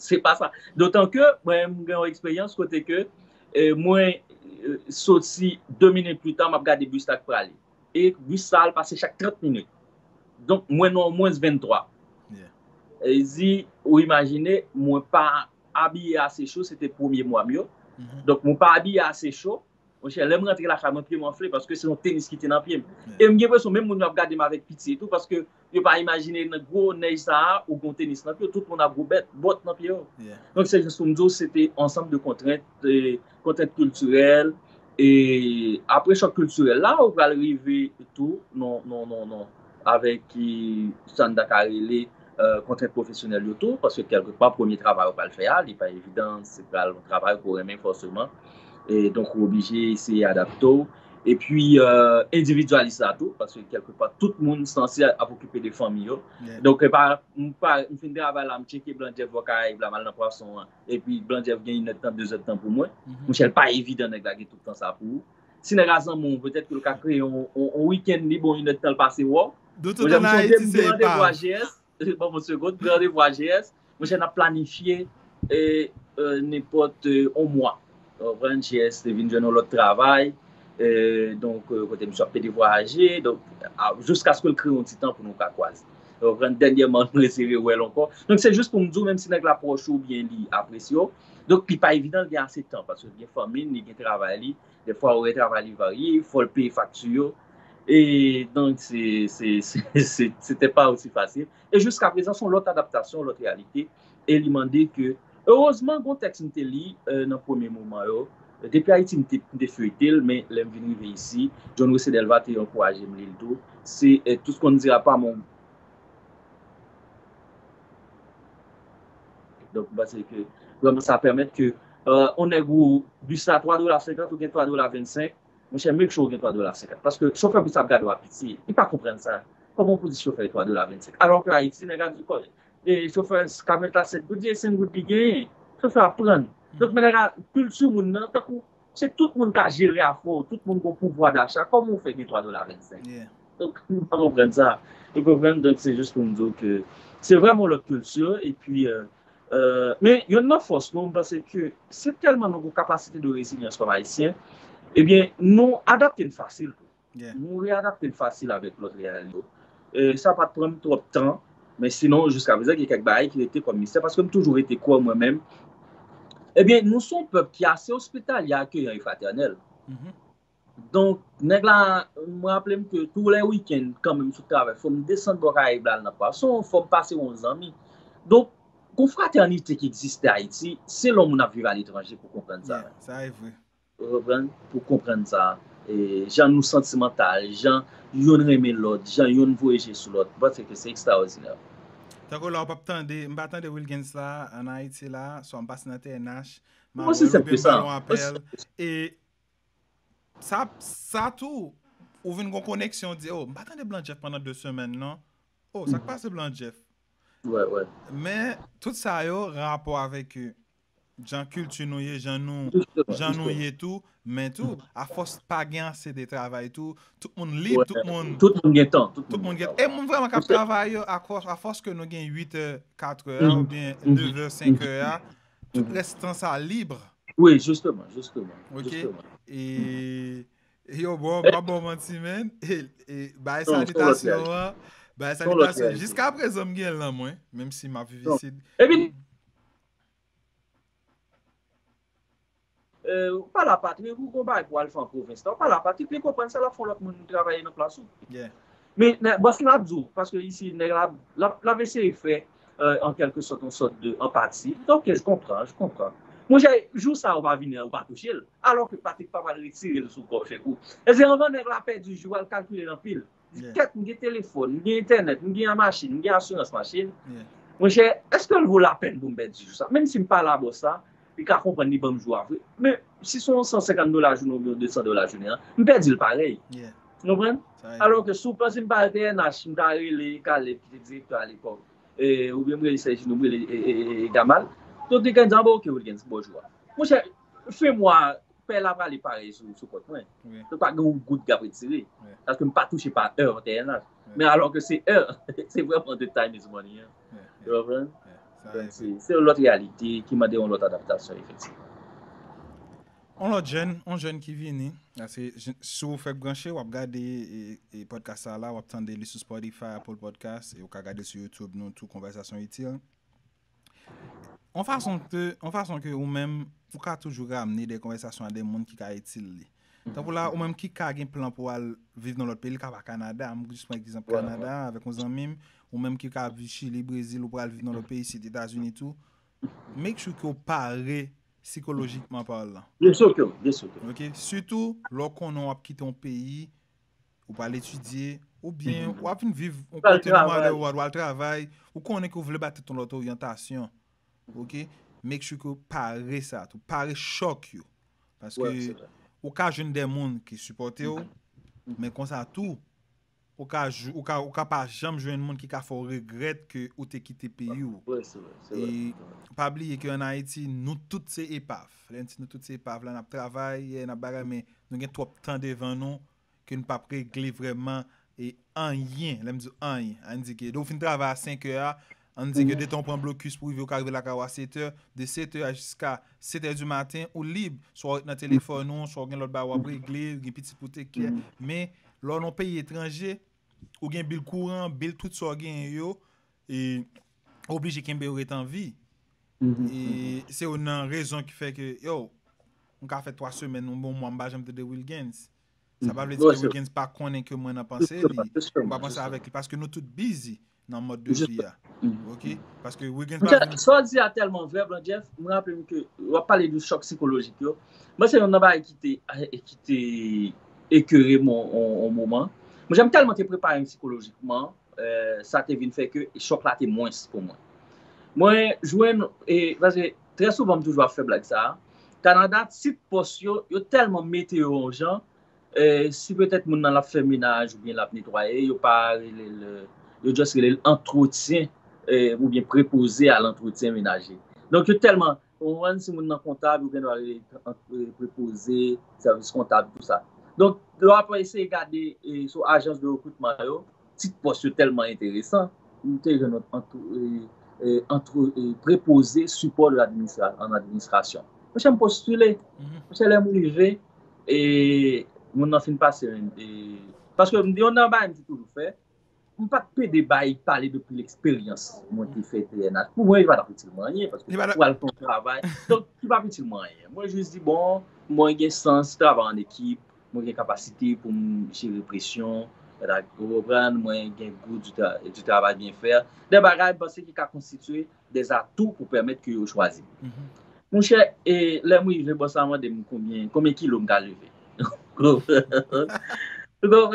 Se pa sa. Dotan ke, mwen, m gen yon eksperyans kote ke, e, mwen, e, soti de minit pita, m ap gade bis la k prale. E bis sa al pase chak trant minit. Donk, mwen nan omwens venntwa. E di, ou imajine, mwen pa abiye ase cho, se te premye mwa m yo. Donk, mwen pa abiye ase cho. Monchè, lè m rantre lakay mwen, pye m anfle paske se yon tenis ki te nan pye m. E m gen enpresyon menm moun yo ap gade m avèk pitye tou paske yo pa imajine nan gwo nèj sa a, ou gen yon tenis nan pye w, tout moun ap gwo bèt, bòt nan pye yo. Donk, se jis pou m di w, se te ansanm de kontrent, e, kontrent kiltirèl, e apre chòk kiltirèl la, ou pral rive tou, non, non, non, non, avèk, e, sa n ta ka rele, e, kontrent pwofesyonèl yo tou, paske kèlkepa, premye travay ou pral fè a, li pa evidan, se pral yon travay ke w renmen fòseman. E donk, ou oblije eseye adapte w. Epi, e, endividi-alis la tou, paske kèlkepa, tout moun sanse ap okipe de fanmi yo. Donk, e pa, m pa, m fin travay la, m tcheke Blan Jeff bò Karayib la, m al nan pwason an. Epi Blan Jeff gen inèdtan, dezèdtan pou mwen. Monchè, l pa evidan nèg la gen tout tan sa pou ou. Si nèg la zanmi w, petèt ke l ka kreye yon, yon, yon wikenn, li bon, inèdtan l pase wè w. Monchè, m sonje m gen randevou a G S. Ban m yon segonn, m gen randevou a G S. Monchè, n ap planifye, e, e, nenpòt, e, yon mwa. Ou konprann, G S te vin jwenn yon lòt travay. E, donk, e, kote misye ap pede vwayaje. Donk, a, jiskaske l kreye yon ti tan pou nou ka kwaze. Ou konprann, dènyèman, nou eseye wè l ankò. Donk, se jis pou m di w, menm si nèg la pwòch ou oubyen li apresye w, donk, li pa evidan l gen ase tan, paske l gen fanmi l, li gen travay li. Dèfwa, orè travay li varye, fò l peye fakti yo. E donk, se, se, se, se, se te pa osi fasil. E jiska prezan, se yon lòt adaptasyon, yon lòt reyalite. E li mande ke, erezman, gon tèks m te li, e, nan premye moman yo. Depi Ayiti, m te, m te feyte l, men lè m vin rive isi, John Wesley Delva te ankouraje m li l tou. Se, e, Tout ce qu'on ne dira pas, mon. Donk, m panse ke vrèman sa pèmèt ke euh, on nèg ou bis la twa dola senkant, ou gen twa dola vennsenk, monchè, make sure ou gen twa dola senkant. Paske chofè bis la ap gade w ap pitiye. Li pa konprann sa. Kòman pou di chofè twa dola vennsenk? Alò ke Ayiti, nèg la di, e chofè kamyonèt la sèt goud, se senk goud li genyen. Chofè ap pran. Donk, men nèg la, kilti moun nan, tankou, se tout moun ka jere afè w, tout moun gon pouvwa dacha, kòman w fè gen twa dola vennsenk? Donk, nou pa konprann sa. Nou konprann, donk, se jis pou m di w ke se vrèman yon lòt kilti, epi, euh, euh, men yonn nan fòs nou, m panse ke se tèlman nou gon kapasite de rezilyans kòm Ayisyen, ebyen, nou adapte n fasil tou. Nou readapte n fasil avèk lòt reyalite yo. E sa pa t pran m twòp tan, men sinon, jiska prezan, gen kèk bagay ki rete kòm mistè, paske m toujou rete kwè mwen menm. Ebyen, nou se yon pèp ki ase ospitalye, akeyan e fratènèl. Donk, nèg la, mwen raple m ke tou lè wikenn, kanmenm sou travay, fò m desann bò Karayib la al nan pwason, fò m pase yon zanmi. Donk, gon fratènite ki egziste Ayiti, selon moun ap viv aletranje pou konprann sa. Sa e vre. Ou konprann? Pou konprann sa. E, jan nou santimantal, jan yonn renmen lòt, jan yonn voye je sou lòt. Mwen panse ke se ekstraòdinè. Tankou la, w p ap tande, m pa tande Wilgens la, ann Ayiti la, swa m pase nan T N H, m a wè l oubyen m ba l yon apèl. E sa, sa tou, ou vin gon koneksyon, w di, o, m pa tande Blan Jeff pandan de semèn, non. O, sa k pase Blan Jeff? Men, tout sa yo, rapò avèk, euh, jan kilti nou ye, jan nou, jan nou ye tou, men tou, afòs pa gen ase de travay tou, tout moun lib, tout moun, tout moun gen tan, tout moun gen tan. E moun vrèman k ap travay yo, afòs, afòs ke nou gen uit è, kat è a, oubyen nèf è, senk è a, tout rès tan sa lib. Wi, jisteman, jisteman. E, e yo, bon, m p ap ba w manti, men. E, e, bay salitasyon an, bay salitasyon. Jiska prezan, m gen l nan mwen, menm si m ap viv isit. Epi, euh, ou pale a Patrick, ou gon bagay pou al fè an pwovens la, ou pale a Patrick, li konprann sa, l ap fè yon lòt moun travay nan plas ou. Men, bòs la ap di w, paske isi, nèg la, l ap, l ap eseye fè, euh, an kèlke sòt, yon sòt de anpati. Donk, je comprends, je comprends. Monchè, jou sa, ou pa vini, ou pa touche l. Alò ke Patrick pa pral retire l sou kò chèk ou. E se anvan nèg la pèdi jou, al kalkile l anpil. Di, kèt, m gen telefòn, m gen entènèt, m gen machin, m gen asirans machin. Monchè, èske l vo lapèn pou m pèdi jou sa? Menm si m pa la bòs la, li ka konprann li ban m jou a vre. Men, si se yon san senkant dola jounen oubyen yon de san dola jounen an, m pèdi l parèy. Ou konprann? Alò ke si w panse m pa al T N H, m ta rele Caleb ki te direktè alepòk, e, oubyen m rele Sergino, m rele, e, e, e, Gamal. Donk, li ka di, a, bon, oke, Wilgens, bò jou a. Monchè, fen mwa, pè la prale parèy sou, sou kont mwen. Donk, pa gen yon goud k ap retire. Paske m pa touche pa è T N H. Men alò ke se è, se vrèman the time is money, hein. Ou konprann? Donk, se, se yon lòt reyalite ki mande yon lòt adaptasyon, efektivman. On lòt jèn, on jèn ki vini. Paske si w fèk branche, w ap gade, e, e, podcast sa la, w ap tande li sou Spotify, Apple Podcast, e ou ka gade sou YouTube nou tou, Konvèsasyon Itil. Yon fason ke, yon fason ke ou menm, ou ka toujou ramne de konvèsasyon a de moun ki ka itil li. Tankou la, ou menm ki ka gen plan pou al viv nan lòt peyi, li ka pa Kanada, m jis pran egzanp Kanada, avèk yon zanmi m, ou menm ki ka viv Chili, Brezil, ou pral viv nan lòt peyi, isit Etazini tou, make sure ke w pare sikolojikman palan. Oke? Sitou, lè w konnen w ap kite yon peyi, ou pral etidye, oubyen w ap vin viv yon kote nan other world, w al travay, ou konnen ke w vle bay tèt ou lòt oryantasyon. Oke? Make sure ke w pare sa tou. Pare chòk yo. Paske ou ka jwenn de moun ki sipòte w, men konsa tou, ou ka, ou ka, ou ka pa janm jwenn moun ki ka fè w regrèt ke ou te kite peyi w. E pa bliye ke ann Ayiti, nou tout se epav. Lè n di nou tout se epav la, n ap travay, n ap bagay, men nou gen twòp tan devan nou ke n p ap regle vrèman, e, anyen. Lè m di anyen, ann di ke depi w fin travay a senk è a, ann di ke detan w pran blokis pou rive, ou ka rive lakay ou a sèt è, de sèt è a jiska sèt è di maten, ou lib, swa w ret nan telefòn ou, swa w gen lòt bagay w ap regle, ou gen pitit pou take care, men lè w nan yon peyi etranje, ou gen bil kouran, bil tout sa w genyen yo, e oblije kenbe yo ret an vi. E se youn nan rezon ki fè ke, yo, m ka fè twa semèn, yon bon mwa, m pa janm tande Wilgens. Sa pa vle di ke Wilgens pa konnen ke mwen nan panse li, m pa panse avèk li, paske nou tout busy nan mòd de vi a. Oke? Paske Wilgens pa vin. Sa w di a tèlman vrè, Blan Jeff, m raple m ke w ap pale de chòk sikolojik yo. Mwen, se youn nan bagay ki te, ki te ekere m yon, yon, yon moman. Mwen, jan m tèlman te prepare m sikolojikman, eh, sa te vin fè ke chòk la te mwens pou mwen. Mwen jwenn, e, paske trè souvan m toujou ap fè blag sa a, Kanada, tit pòs yo, yo tèlman mete yo yon jan, eh, si petèt moun nan l ap fè menaj oubyen l ap netwaye, yo pa rele l, yo just rele l antretyen, eh, oubyen prepoze a lantretyen menaje. Donk, yo tèlman, ou konprann, si moun nan kontab, yo gendwa rele l ant-, eh, prepoze, sèvis kontab, tou sa. Donk, lè w ap eseye gade, eh, sou ajans de rekritman yo, tit pòs yo tèlman enteresan, m te jwenn ant-, eh, eh, ant-, eh, prepoze sipò de ladministra-, an administrasyon. Monchè, m postile. Monchè, lè m rive, e moun nan fin pase, e, paske m, yon nan bagay m te toujou fè, m pa t pede bay pale de pil eksperyans mwen te fè T N H. Pou mwen, li pa t ap itil mwen anyen, paske pou al fè yon travay. Donk, li pa t itil mwen anyen. Mwen jis di, bon, mwen gen sans travay an ekip, mwen gen kapasite pou m jere presyon, ou konprann, mwen gen gou du tra-, du travail bien fait. De bagay, m panse ki ka konstitye de atou pou pèmèt ke yo chwazi m. Monchè, e lè m rive, bòs la mande m konbyen, konbyen kilo m ka leve. Ou konprann? Donk,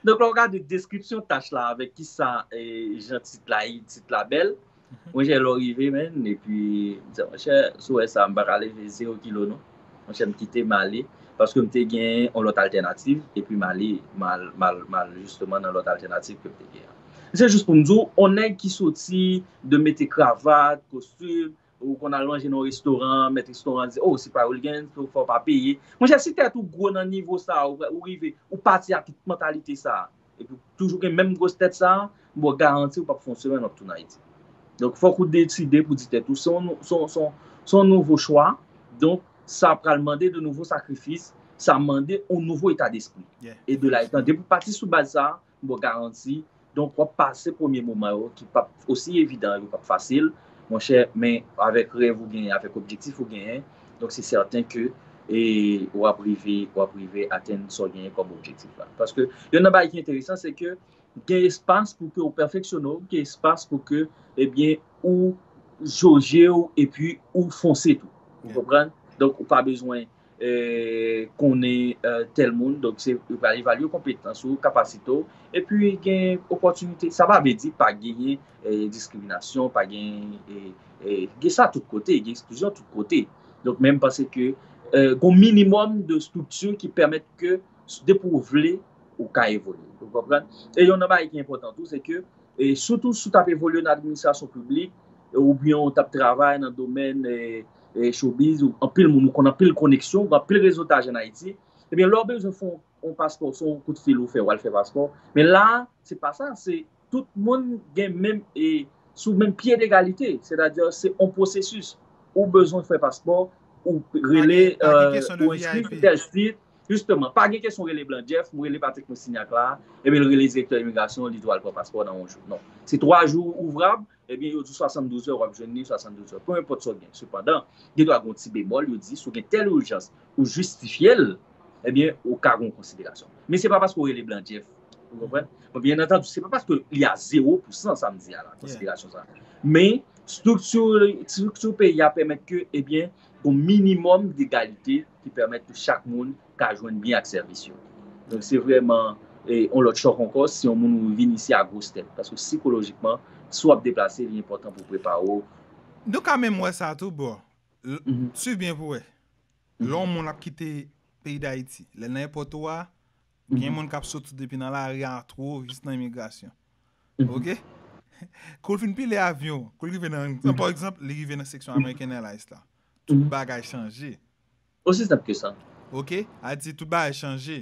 lè w gade deskripsyon tach la avèk kisa, e, jan tit la, tit la bèl, monchè, lè w rive, menn, epi, m di, monchè, si w wè sa, m pa ka leve zewo kilo, non. Monchè, m kite m ale, paske m te gen yon lòt altènativ, epi m ale, m al, m al, m al jisteman nan lòt altènativ ke m te gen an. Se jis pou m di w, yon nèg ki soti de mete kravat, kostim, ou konn al manje nan yon restoran, mèt restoran di, "Oh, se pa Wilgens, fò w pa peye." Monchè, si tèt ou gwo nan nivo sa a, ou, ou rive, ou pati ak tout mantalite sa a, epi w toujou gen menm gwos tèt sa a, m ba w garanti w p ap fè yon semèn w ap tounen Ayiti. Donk, fòk ou deside pou di tèt ou, se yon nou-, se yon, se yon, se yon nouvo chwa. Donk, sa pral mande de nouvo sakrifis, sa mande yon nouvo eta despri. E de la, etan, depi w pati sou baz sa a, m ba w garanti. Donk, w ap pase premye moman yo ki p ap osi evidan, yo p ap fasil, monchè, men avèk rèv ou genyen, avèk objektif ou genyen, donk se sèten ke, e, w ap rive, w ap rive atenn sa w genyen kòm objektif la. Paske youn nan bagay ki enteresan, se ke gen espas pou ke w pèfeksyone w, gen espas pou ke, ebyen, ou joje w epi ou fonse tou. Ou konprann? Donk, ou pa bezwen, e, konnen, e, tèl moun. Donk, se, yo pral evalye konpetans ou, kapasite w. Epi, gen opòtinite. Sa pa vle di pa genyen, e, diskriminasyon, pa gen, e, e, gen sa tout kote, gen eksklizyon tout kote. Donk, men m panse ke, e, gon minimòm de estrikti ki pèmèt ke, depi w vle, ou ka evolye. Ou konprann? E youn nan bagay ki enpòtan tou, se ke, e sitou si w t ap evolye nan administrasyon piblik, e, oubyen w t ap travay nan domèn, e, e, showbiz, ou anpil moun, ou konn anpil koneksyon, ou gen anpil rezotaj ann Ayiti, ebyen, lè w bezwen fè yon, yon paspò, se yon kout fil ou fè, w al fè paspò. Men la, se pa sa, se tout moun gen menm, e, sou menm pye degalite, sètadi se yon pwosesis. Ou bezwen fè paspò, ou rele, e, ou enskri sou tèl sit, jisteman, pa gen kesyon rele Blan Jeff, m rele Patrick Monsignac la, ebyen l rele direktè imigrasyon, li di w al pran paspò nan yon jou. Non. Se twa jou ouvrab, ebyen, yo di w swasanndouz è, w ap jwenn li swasanndouz è. Peu importe sa w gen. Sepandan, gen dwa gen yon ti bemòl, yo di, si w gen tèl ijans, ou jistifye l, ebyen, ou ka gen yon konsiderasyon. Men se pa paske w rele Blan Jeff, ou konprann? Bon, byen antandi, se pa paske li a zewo pousan, sa m di a la, konsiderasyon sa. Men, estrikti, estrikti peyi a pèmèt ke, ebyen, yon minimòm degalite ki pèmèt ke chak moun ka jwenn byen ak sèvis yo. Donk, se vrèman, e, yon lòt chòk ankò si yon moun ou vin isi a gwos tèt. Paske sikolojikman, si w ap deplase, li enpòtan pou w prepare w. Nou ka menm wè sa tou, bro. L-, suiv byen pou wè. Lè yon moun ap kite peyi Dayiti, lè l nan èpòt ou a, gen moun k ap soti depi nan lari a, twò jis nan imigrasyon. Oke? Kou l fin pile avyon, kou l rive nan, pa egzanp, li rive nan seksyon American Airlines la. Tout bagay chanje. Osi senp ke sa. Oke? A di tout bagay chanje.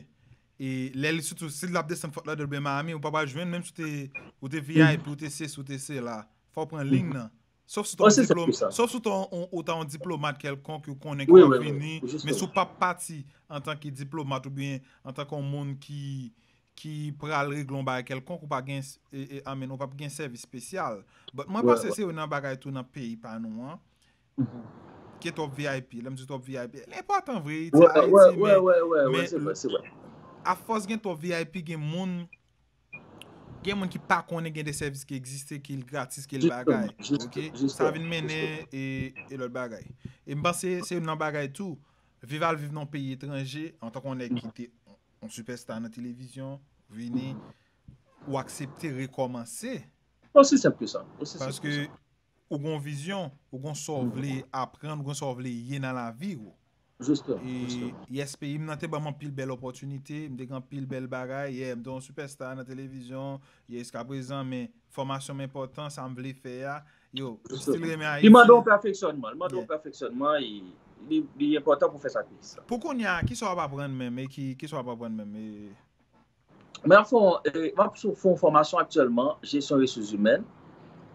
E lè li sitou, si l ap desann Fort Lauderdale oubyen Miami, ou pa pral jwenn, menm si w te, ou te V I P, ou te sesi, ou te sela. Fò w pran liy nan. Sof si w ta yon diplom-, sof si w ta yon, ou ta yon diplomat kèlkonk, yo konnen ke w ap vini, men si w p ap pati antanke diplomat oubyen antanke yon moun ki, ki pral regle yon bagay kèlkonk, ou pa gen, e, e, I mean, ou p ap gen sèvis espesyal. But mwen panse se youn nan bagay tou nan peyi pa nou an. Gen twòp V I P. Lè m di twòp V I P, li enpòtan vre, Ayiti, men, men afòs gen twòp V I P, gen moun, gen moun ki pa konnen gen de sèvis ki egziste, ke l gratis, ke l bagay. Oke? Sa vin mennen e, e lòt bagay. E m panse se youn nan bagay tou, viv al viv nan yon peyi etranje, antanke yon nèg ki te yon sipèsta nan televizyon, vini, ou aksepte rekòmanse. Osi senp ke sa. Osi senp ke sa. Paske ou gen yon vizyon, ou gen sa w vle aprann, ou gen sa w vle ye nan lavi w. Jisteman, jisteman. E yes, peyi m nan te ban m anpil bèl opòtinite, m te gen anpil bèl bagay, yeah, m te yon sipèsta nan televizyon, yeah, jiskaprezan, men fòmasyon m enpòtan, sa m vle fè a, yo, m still renmen Ayiti. Li mande yon pèfeksyònman, li mande yon pèfeksyònman, e li, li enpòtan pou fè sakrifis sa. Pou kounye a, kisa w ap aprann menm, e ki, kisa w ap aprann menm, e Mwen ap fè yon, e, mwen ap sou, fè yon fòmasyon aktyèlman, jesyon resous imèn,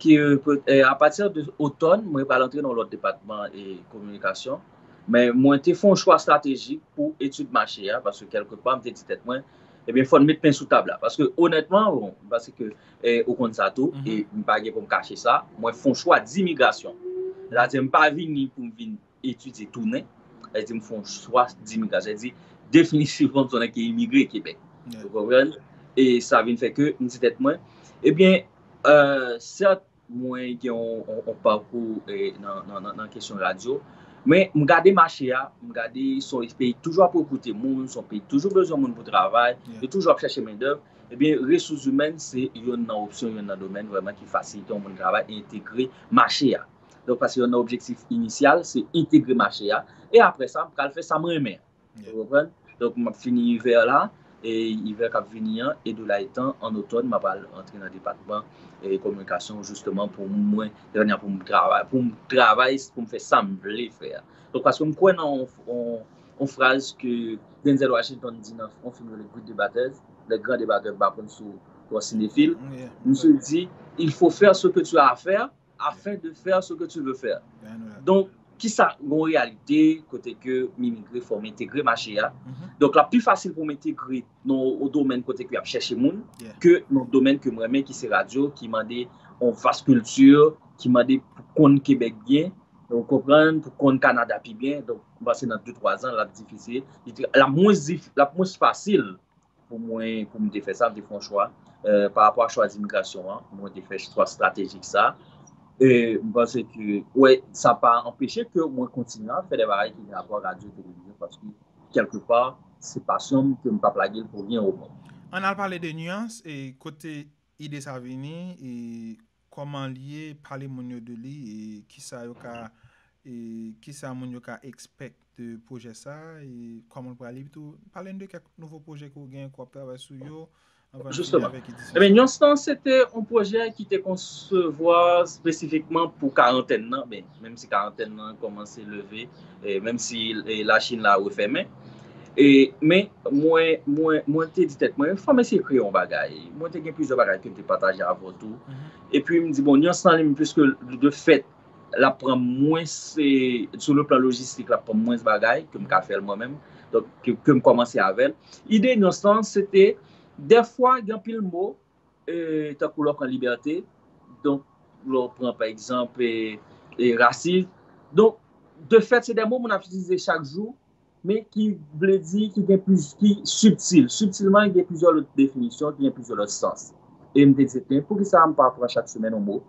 ki, e, apati de otòn, mwen pral antre nan lòt depatman e kominikasyon. Men mwen te fè yon chwa estratejik pou etid mache a, paske kèlkepa, mwen te di tèt mwen, ebyen, fò n met pen sou tab la. Paske, onètman, bon, paske, e, ou konn sa tou, e m pa gen pou m kache sa, mwen fè yon chwa dimigrasyon. Sa di, m pa vini pou m vin etidye tounen. Sa di m fè yon chwa dimigrasyon. Sa di, definitivman, m se yon nèg ki imigre Kebèk. Ou konprann? E sa vin fè ke m di tèt mwen, ebyen, e, sèt, mwen gen yon, yon, yon pakou, e, nan, nan, nan, nan kesyon radyo. Men, m gade mache a, m gade se yon peyi toujou ap rekrite moun, se yon peyi toujou bezwen moun pou travay, yo toujou ap chèche mendèv. Ebyen, resous imèn se youn nan opsyon, youn nan domèn vrèman ki fasilite yon moun travay e entegre mache a. Donk, paske youn nan objektif inisyal, se entegre mache a. E apre sa, m pral fè sa m renmen. Ou konprann? Donk, m ap fini ivè la, e ivè k ap vini an, e de la etan, an otòn, m ap al antre nan depatman e kominikasyon, jisteman, pou mwen, pou m travay, pou m travay, pou m fè sa m vle fè a. Donk, paske m kwè nan yon, yon, yon fraz ke Denzel Washington di nan yon fim rele Great Debaters, Les Grands Débatteurs, m pa konn si w sinefil, misye di, il faut faire ce que tu as à faire afin de faire ce que tu veux faire. Donk, kisa, gen yon reyalite kote ke m imigre, fò m entegre mache a. Donk, l ap pi fasil pou m entegre nan yon domèn kote ke y ap chèche moun ke nan domèn ke m renmen, ki se radyo, ki mande yon vas kilti, ki mande pou konn Kebèk byen, ou konprann, pou konn Kanada pi byen. Donk, m panse nan de twa zan, l ap difisil. L ap mwens, l ap mwens fasil pou mwen, pou m te fè sa, m te fè yon chwa. E, pa rapò a chwa dimigrasyon an, mwen te fè chwa estratejik sa. E m panse ke, wè, sa pa anpeche ke mwen kontinye ap fè de bagay ki gen rapò ak radyo, televizyon, paske, kèlkepa, se pasyon m ke m p ap lage l pou ryen o mond. Ann al pale de Nuance, e kote ide sa vini, e kòman l ye, pale moun yo de li, e kisa yo ka, e kisa moun yo ka expect de pwojè sa, e kòman l prale, epi tou, pale n de kèk nouvo pwojè ke w gen, ke w ap travay sou yo, anvan n fini avèk edisyon sa. Ebyen, Nuance lan, se te yon pwojè ki te konsevwa espesifikman pou karantèn nan, men, menm si karantèn nan kòmanse leve, e menm si, e, Lachin la refèmen, e, men mwen, mwen, mwen te di tèt mwen, fò m eseye kreye yon bagay. Mwen te gen plizyè bagay ke m te pataje avè w tou. Epi m di, bon, Nuance lan, li menm, piske de fèt, l ap pran mwens, e, sou le plan lojistik, l ap pran mwens bagay ke m ka fè l mwen menm. Donk, ke, ke m kòmanse avè l. Ide Nuance lan, se te, dèfwa, gen anpil mo, e, tankou lè w pran libète, donk, lè w pran, pa egzanp, e, e, rasis. Donk, de fèt, se de mo moun ap itilize chak jou, men ki vle di, ki gen pliz-, ki sibtil. Sibtilman, gen plizyè lòt definisyon, ki gen plizyè lòt sans. E m te di, "Ebyen, poukisa m pa pran chak semèn yon mo?"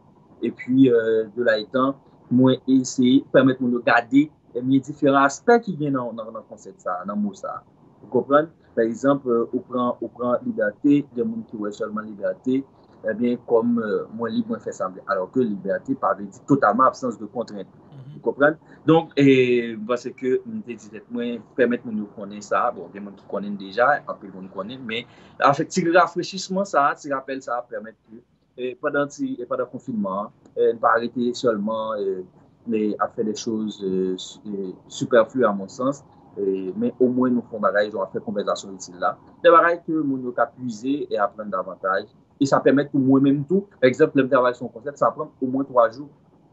Epi, e, de la etan, mwen eseye pèmèt moun yo gade, ebyen, diferan aspè ki gen nan, nan, nan konsèp sa, nan mo sa. Ou konprann? Pa egzanp, e, ou pran, ou pran libète, gen moun ki wè sèlman libète, ebyen, kòm, e, mwen lib, mwen fè sa m vle. Alò ke libète pa vle di totalman absans de kontrent. Ou konprann? Donk, e, m panse ke m te di tèt mwen, pèmèt moun yo konnen sa. Bon, gen moun ki konnen l deja, anpil moun konnen, men, anfèt, ti rafrechisman sa, ti rapèl sa, pèmèt ke, e, pandan ti, e, pandan konfinman an, e, n pa rete sèlman, e, e, ap fè de choz, e, su-, e, sipèfli, a mon sans, e, men omwen nou fè yon bagay, jan w ap fè konvèsasyon itil la. De bagay ke moun yo ka pwize e aprann davantaj. E sa pèmèt pou mwen menm tou, pa egzanp, lè m travay sou yon konsèp, sa pran m omwen twa jou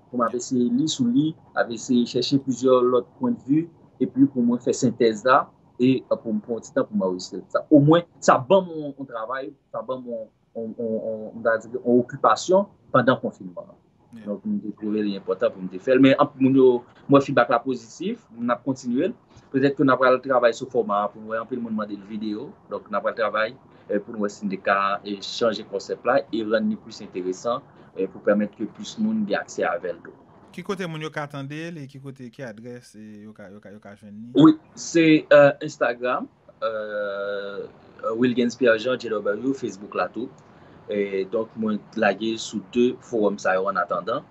pou m ap eseye li sou li, ap eseye chèche plizyè lòt pwennvi, epi pou mwen fè sentèz la, e pou m pran yon ti tan pou m anrejistre l. Sa, omwen, sa ban m yon, yon travay, sa ban m yon, yon, yon, yon, m ta di, yon okipasyon pandan konfinman an. Donk, m te twouve li enpòtan pou m te fè l. Men, anpil moun yo, m wè feedback la pozitif, n ap kontinye l. Petèt ke n ap pral travay sou fòma a pou n wè, anpil moun mande l videyo. Donk, n ap pral travay, e, pou n wè si n te ka, e, chanje konsèp la e rann li plis enteresan, e, pou pèmèt ke plis moun gen aksè avè l tou. Ki kote moun yo ka tande l e ki kote, ki adrès, e, yo ka, yo ka, yo ka jwenn li? Wi, se, e, Instagram, e, Wilgens Pierre Jean, J W, Facebook la tou. E, donk, mwen lage sou de fowòm sa yo an atandan.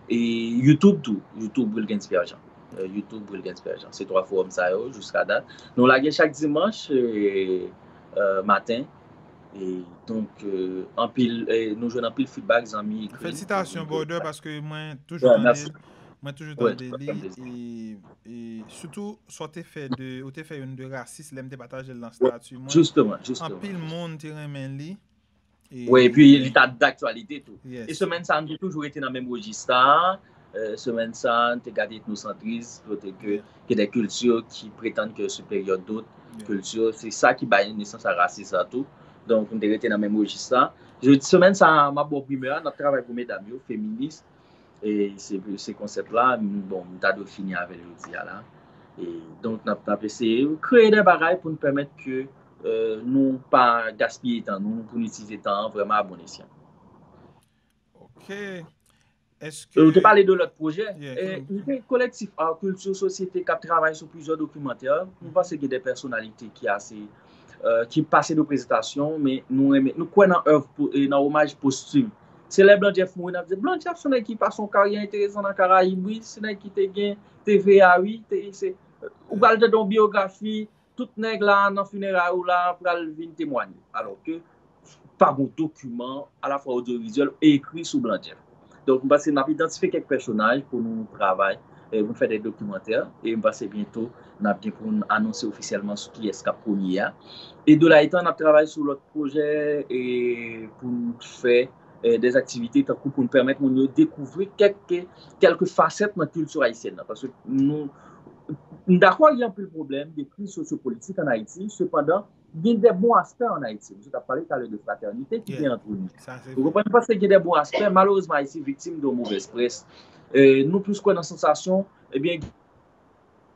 E YouTube tou, YouTube Wilgens Pierre Jean. Euh, YouTube Wilgens Pierre Jean. Se twa fowòm sa yo, jiska dat. Nou lage chak dimanch, euh, euh, maten. E donk, euh, anpil, euh, nou jwenn anpil feedback, zanmi ekri. Felisitasyon, brother, paske mwen toujou tande l. Mwen toujou tande li. E, e sitou, sa w te fè de, ou te fè youn de rasis, lè m te pataje l nan stati mwen. Jisteman, jisteman. Anpil moun te renmen li. Wi, epi li ta daktyalite tou. E semèn sa a, nou te toujou rete nan menm rejis sa a. Euh, semèn sa a, nou te gade etnosantris, kote ke, ke de kilti ki pretann ke yo siperyè dòt kilti. Se sa ki bay nesans a rasis la tou. Donk, nou te rete nan menm rejis sa. Jodi, semèn sa a, m ap ba w primè a, n ap travay pou medam yo, feminis. E se, se konsèp la, m, bon, m ta dwe fini avè l jodi a la. E donk, n ap, n ap eseye kreye de bagay pou n pèmèt ke, euh, nou pa gaspiye tan nou, pou n itilize tan an vrèman a bon esyan. Ok. Èske... Ou te pale de lòt pwojè. Yeah, e, nou gen Kolektif Art Culture Société k ap travay sou plizyè dokimantè. Nou panse gen de pèsonalite ki ase, euh, ki pase de prezentasyon, men nou renmen, nou kwè nan èv, nan omaj postim. Se lè Blan Jeff mouri, n ap di, Blan Jeff se nèg ki pase yon karyè enteresan nan Karayib, wi, se nèg ki te gen T V A, wi, te, se, ou pral tande yon biyografi, tout nèg la nan fineray ou la pral vin temwanye. Alò ke pa gon dokiman alafwa odyovizyèl ekri sou Blan Jeff. Donk, m panse n ap idantifye kèk pèsonaj pou nou travay, e pou n fè de dokimantè. E m panse byento, n ap gen pou n anonse ofisyèlman sou kiyès k ap premye a. E de la etan, n ap travay sou lòt pwojè e pou n fè, e, de aktivite tankou pou n pèmèt moun yo dekouvri kèk, kèlke fasèt nan kilti ayisyèn nan. Paske nou, m dakò, gen anpil pwoblèm de kriz sosyopolitik ann Ayiti, sepandan, gen de bon aspè ann Ayiti. Misye t ap pale talè de fratènite ki gen ant nou. Ou konprann? Paske gen de bon aspè. Malerezman, Ayiti viktim de yon movèz près. E, nou plis kwè nan sansasyon, ebyen,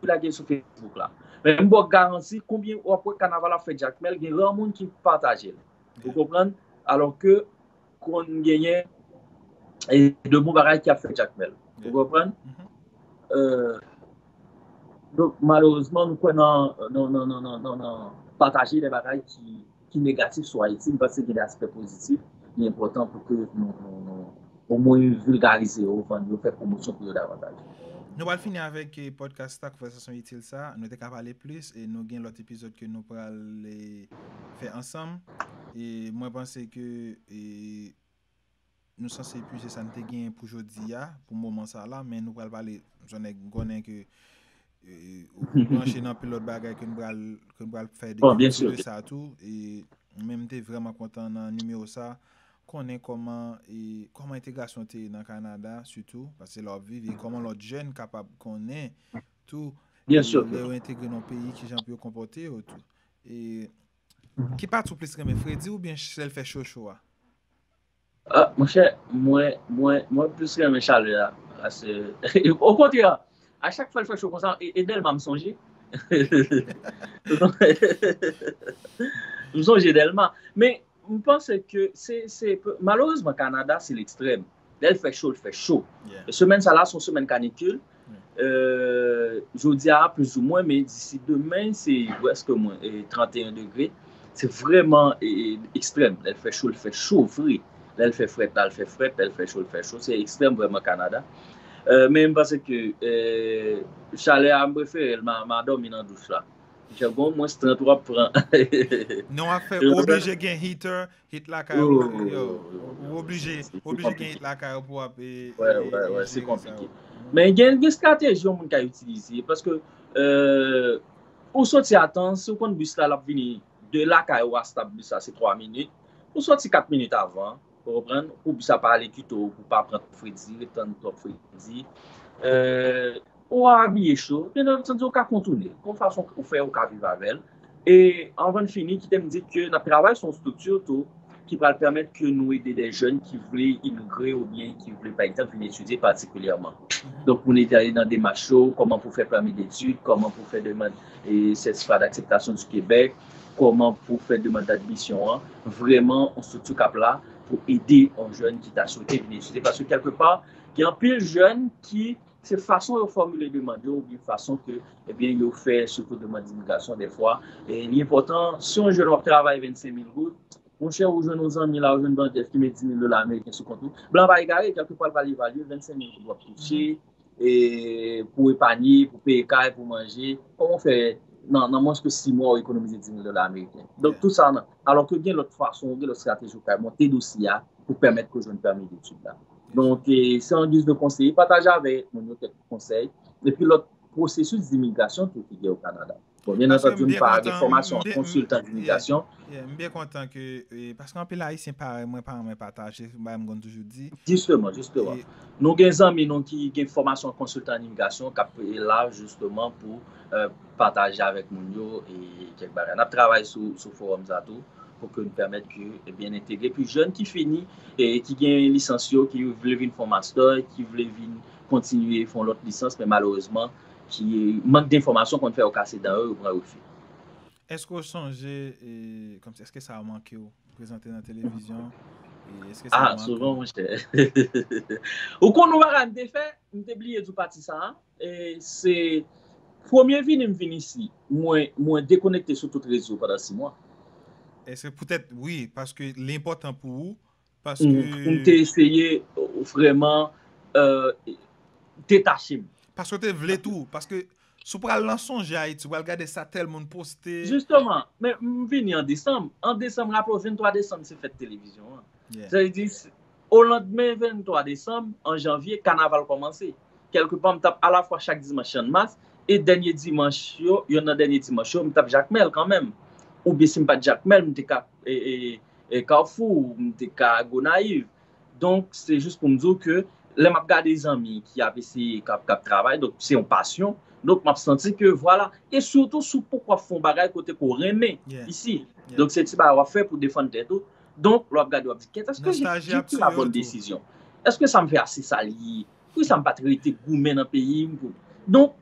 lage sou Facebook la. Men m ba w garanti, konbyen w ap wè kanaval ap fè Jakmèl, gen rè moun ki pataje l. Ou konprann? Alò ke konn genyen, e, de bon bagay ki ap fè Jakmèl. Ou konprann? Euh, donk, malerezman, nou kwè nan, nan, nan, nan, nan, nan pataje de bagay ki, ki negatif sou Ayiti. M panse gen de aspè pozitif. Li enpòtan pou ke nou, nou, nou omwen vilgarize yo, vann yo, fè pwomosyon pou yo davantaj. Nou pral fini avèk, eh, podcast la, konvèsasyon itil sa. Nou te ka pale plis e nou gen lòt epizòd ke nou pral, eh, fè ansanm. E mwen panse ke, eh, nou sanse epuize sa n te genyen pou jodi a, pou moman sa la, men nou pral pale, jan nèg m konnen ke, eh, ou branche nan anpil lòt bagay ke n pral, ke n pral fè de, bon, byen si, de sa tou. E men m te vrèman kontan nan nimewo sa, konnen kòman, e, kòman entegrasyon te ye nan Kanada, sitou, paske lè w ap viv, e kòman lòt jèn kapab konnen tou, e, lè yo entegre nan yon peyi, kijan pou yo konpòte yo tou. E ki pati w plis renmen, fredi oubyen lè l fè cho cho a? Ah, monchè, mwen, mwen, mwen plis renmen chalè a. Paske, okontrè, a chak fwa l fè cho konsa, e, e Dèlma m sonje. M sonje Dèlma. Men, m panse ke se, se, malerezman, Kanada, se lekstrèm. Lè l fè cho, l fè cho. Semèn sa la, se yon semèn kanikil. Euh, jodi a, plizoumwen, men disi demen, se prèske mwen, e, trannteyen degre. Se vrèman, e, e, ekstrèm. Lè l fè cho, l fè cho vre. Lè l fè frèt la, l fè frèt. Lè l fè cho, l fè cho. Se ekstrèm vrèman Kanada. Euh, men m panse ke, euh, chalè a, m prefere l, m a, m a dòmi nan douch la. Jan gon mwens trant w ap pran. Non, w ap fè, ou oblije gen heater, heat lakay ou, yo, ou oblije, oblije gen heat lakay ou pou w ap, e, e, e, jere sa yo. Men gen, gen estrateji yon moun ka itilize, paske, euh, ou soti a tan, si w konn bis la, l ap vini de lakay ou a stop bis la, se twa minit. Ou soti kat minit avan, ou konprann? Pou bis la pa ale kite w, pou pa pran twòp fredi, ret tann twòp fredi. Euh, ou abiye cho, byen antandi, ou ka kontounen l. Yon fason ou fè, ou ka viv avè l. E anvan n fini, kite m di ke n ap travay sou yon estrikti tou ki pral pèmèt ke nou ede de jèn ki vle imigre oubyen ki vle, pa egzanp, vin etidye patikilyèman. Donk, pou n ede ale nan demach yo, kòman pou fè pèmi detid, kòman pou fè demann, e, sètifika d'akseptasyon di Kebèk, kòman pou fè demann d'admisyon an. Vrèman, yon estrikti k ap la pou ede yon jèn ki ta swete vin etidye. Paske, kèlkepa, gen anpil jèn ki se fason yo fòmile demann yo, oubyen fason ke, ebyen, yo fè sitou demann imigrasyon dèfwa. E li enpòtan, si yon jèn w ap travay vennsenk mil goud, Monchè, ou jwenn yon zanmi la, ou jwenn blan Jeff ki met dis mil dola ameriken sou kont ou. Blan pa egare, kèlkeswa l pral evalye, vennsenk mil goud w ap touche, e pou epanye, pou peye kay, pou manje. Kòman w fè nan, nan mwens ke sis mwa, ou ekonomize dis mil dola ameriken? Donk, tou sa nan. Alò ke gen lòt fason, gen lòt estrateji ou ka monte dosye a pou pèmèt ke w jwenn pèmi detid la. Donk, e, se an giz de konseye, pataje avèk moun yo kèk konsèy. Epi lòt pwosesis dimigrasyon tou ki gen o Kanada. Bon, byen antandi, m pa gen fòmasyon an konsiltan imigrasyon. M byen kontan ke, e, paske anpil Ayisyen parèy mwen pa renmen pataje, se bagay m konn toujou di. Jisteman, jisteman. Nou gen zanmi nou ki gen fòmasyon an konsiltan imigrasyon k ap la jisteman pou e, pataje avèk moun yo e kèk bagay. N ap travay sou, sou fowòm sa tou pou ke n pèmèt ke, ebyen, n entegre pi jèn ki fini e ki gen lisans yo, ki vle vin fè yon master, ki vle vin kontinye fè yon lòt lisans, men malerezman, ki mank de enfòmasyon konn fè yo kase dan yo, yo pran refi. Èske w sonje, e, kòmsi, èske sa manke w prezante nan televizyon? E èske sa Ah, souvan, monchè. Ou konn yon bagay m te fè, m te bliye di w pati sa a. E se premye vini m vin isi, mwen, mwen dekonekte sou tout rezo pandan sis mwa. Èske poutèt, wi, paske li enpòtan pou ou, paske M te eseye, euh, vrèman, euh, detache m. Paske w te vle tou, paske si w pral nan sonje Ayiti, w pral gade sa tèl moun poste. Jisteman, men m vini an desanm. An desanm, raple w, venntwa desanm se fèt televizyon an. Sa vle di, o landmen venntwa desanm, an janvye, kanaval kòmanse. Kèlkepa, m t ap alafwa chak dimanch Channmas, e dènye dimanch yo, yonn nan dènye dimanch yo, m t ap Jakmèl kanmenm. Oubyen si m pa t Jakmèl, m te ka e, e, e Kafou, m te ka Gonayiv. Donk, se jis pou m di w ke lè m ap gade zanmi ki ap eseye, k ap, k ap travay, donk se yon pasyon. Donk, m ap santi ke, vwala, e sitou si w poko ap fè yon bagay kote ke w renmen isi. Donk, se ti bagay w ap fè pou defann tèt ou. Donk, lè w ap gade, w ap di, kèt, èske j'ai pris la bonne décision? Èske sa m fè a se sa l ye? Poukisa m pa t rete goumen nan peyi m? Donk,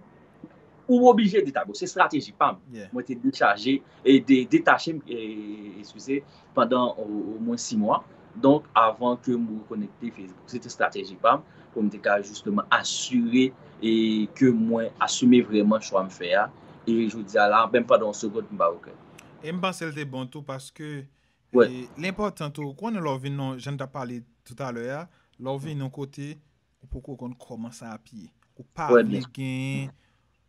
ou oblije detache. Se estrateji pa m. Mwen te dechaje e de, detache m, e, eskize, pandan o, omwen sis mwa. Donk, avan ke m rekonekte Facebook. Se te estrateji pa m pou m te ka jisteman asire e ke mwen asime vrèman chwa m fè a. E jodi a la, menm pandan yon segond, m pa regrèt. E m panse l te bon tou paske e, li enpòtan tou, ou konnen lè w vin nan, jan n t ap pale toutalè a, lè w vin nan kote, ou poko konn kòman sa ap ye. Ou pa vle gen.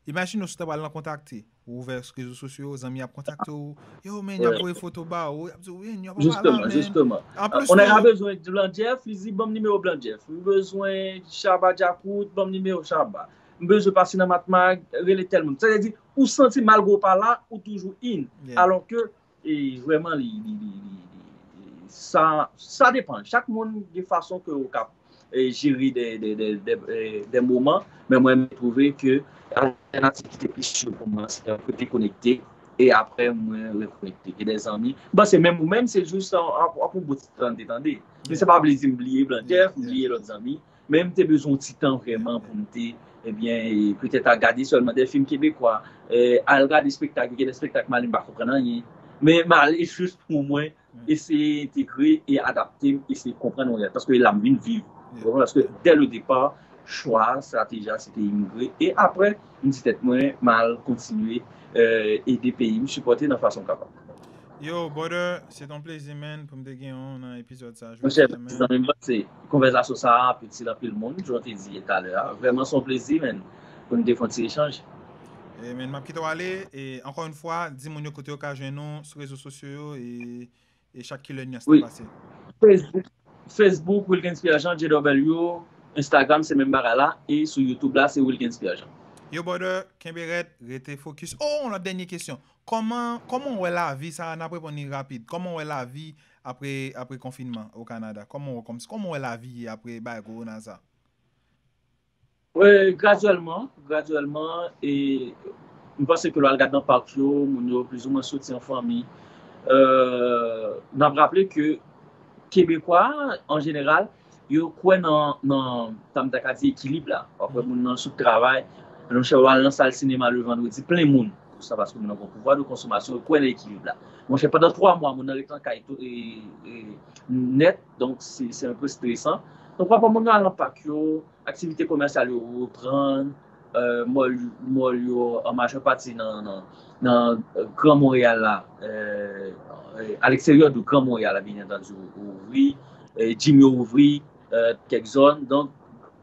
Imajine w si w ta pral nan kontakte. Ou ouvè rezo sosyo, zanmi ap kontakte w. Yo, men, y ap voye foto ba ou. Y ap di w, wi, y ap pale, men. Jisteman. Ou nèg la bezwen Blan Jeff, li di, ban m nimewo Blan Jeff. M bezwen Shabba Djakout, ban m nimewo Shabba. M bezwen pase nan Matmag, rele tèl moun. Sa vle di, ou santi malgre w pa la, ou toujou in. Alò ke e vrèman, li, li, li, li, li, sa, sa depann. Chak moun gen fason ke ou ka e, jere de, de, de, de, e, de moman, men mwen, m twouve ke altènativ ki te pi si pou mwen, se te dekonekte, e apre, mwen rekonekte. Gen de zanmi, m panse menm ou menm, se jis ap, ap, ap yon bout ti tan te tande. Men sa pa vle di m bliye Blan Jeff, m bliye lòt zanmi. Men m te bezwen yon ti tan vrèman pou m te, ebyen, e, petèt al gade sèlman de fim kebekwa, e, al gade espektak, gen de espektak m ale m pa konprann anyen. Men m ale jis pou mwen eseye entegre e adapte m, eseye konprann yon rèl. Paske la m vin viv. Ou konprann? Paske dè le depa, chwa a, estrateji a, se te imigre. E apre, m di tèt mwen, m al kontinye, e, ede peyi m, sipòte nan fason m kapab. Yo, brother, se t on plezi, man, pou m te gen w nan epizòd sa. Monchè, mèsi zanmi m, se konvèsasyon sa a ap itil anpil moun, jan w te di talè a. Vrèman, se yon plezi, man, pou n te fè yon ti echanj. E, men, m ap kite w ale, e ankò yon fwa, di moun yo kote yo ka jwenn nou sou rezo sosyo yo, e, e chak kilè nyans nan pase. Facebook, Facebook, Wilgens Pierre Jean, J W, Instagram, se menm bagay la, e sou YouTube la, se Wilgens Pierre Jean. Yo, brother, kenbe rèd, rete fokis. Oh, yon lòt dènye kesyon. Kòman, kòman w wè lavi sa, n ap reponn li rapid. Kòman w wè lavi apre, apre konfinman o Kanada? Kòman w wè, kòman w wè lavi apre bagay kowona sa? Wi, gradyèlman, gradyèlman, e m panse ke lè w al gad nan pak yo, moun yo plizoumwen soti an fanmi. Euh, n ap raple ke Kebekwa, an jeneral, yo kwè nan, nan, sa m ta ka di, ekilib la. W ap wè moun nan sou travay, monchè, w al nan sal sinema le vandredi, plen moun. Pou sa, paske moun nan gen yon pouvwa de konsomasyon, yo kwè nan ekilib la. Monchè, pandan twa mwa, moun nan ret nan kay tou, e, e, nèt, donk se, se enpe stresan. Donk, w ap wè moun yo al nan pak yo, aktivite komèsyal yo reprann, euh, mòl, mòl yo an majè pati nan, nan, nan, euh, Gran Monreyal la, euh, a l'extérieur de Grand Montréal, bien entendu, ouvri, e, gym yo ouvri, e, kèk zòn. Donk,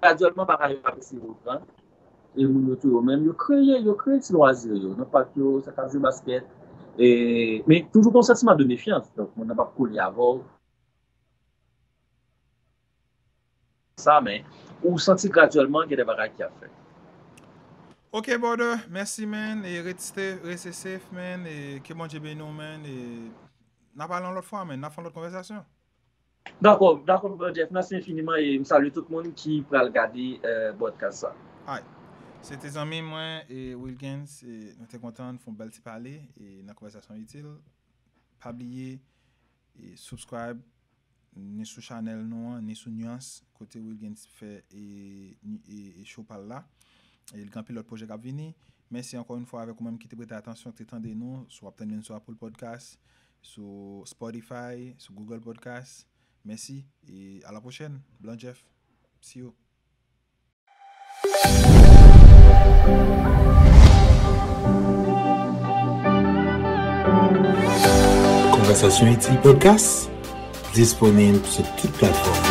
gradyèlman, bagay yo ap eseye reprann. E moun yo tou yo menm, yo kreye, yo kreye ti lwazi yo nan pak yo, sa k ap jwe baskèt. E, men toujou gen yon santiman de mefyans. Donk, moun nan p ap kole avè w. Sa, men ou santi gradyèlman gen de bagay ki ap fèt. Ok, brother, mèsi, man. E rete, rete safe, man. E ke Bondye beni w, man. E n a pale yon lòt fwa, man. N a fè yon lòt konvèsasyon. Dakò, dakò, Brother Jeff, mèsi enfiniman e m salye tout moun ki pral gade, e, podcast sa. Ay, se te zanmi mwen e Wilgens, e nou te kontan fè yon bèl ti pale e nan konvèsasyon itil. Pa bliye e subscribe ni sou chanèl nou an, ni sou Nuance, kote Wilgens fè e, e, e show pa l la. E l gen anpil lòt pwojè k ap vini. Mèsi ankò yon fwa avèk ou menm ki te prete atansyon, ki te tande nou. Si w ap tande nou sou Apple Podcast, sou Spotify, sou Google Podcast. Mèsi e a la pwochèn. Blan Jeff. See you. Konvèsasyon Itil Podcast disponib sou tout platfòm.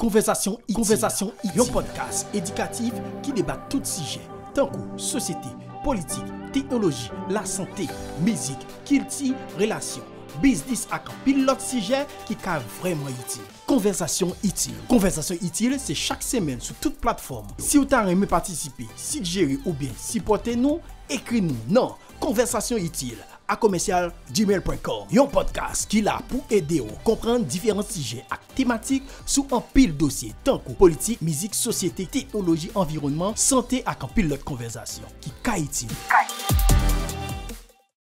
Konvèsasyon Itil, Konvèsasyon Itil, yon podcast edikatif ki debat tout sijè, tankou sosyete, politik, teknoloji, lasante, mizik, kilti, relasyon, biznis ak anpil lòt sijè ki ka vrèman itil. Konvèsasyon Itil. Konvèsasyon Itil se chak semèn sou tout platfòm. Si w ta renmen patisipe, sigjere oubyen sipòte nou, ekri nou nan konvèsasyon itil a komèsyal gmail pwen kòm. Yon podcast ki la pou ede w konprann diferan sijè ak tematik sou anpil dosye tankou politik, mizik, sosyete, teknoloji, anviwònman, sante ak anpil lòt konvèsasyon ki ka itil.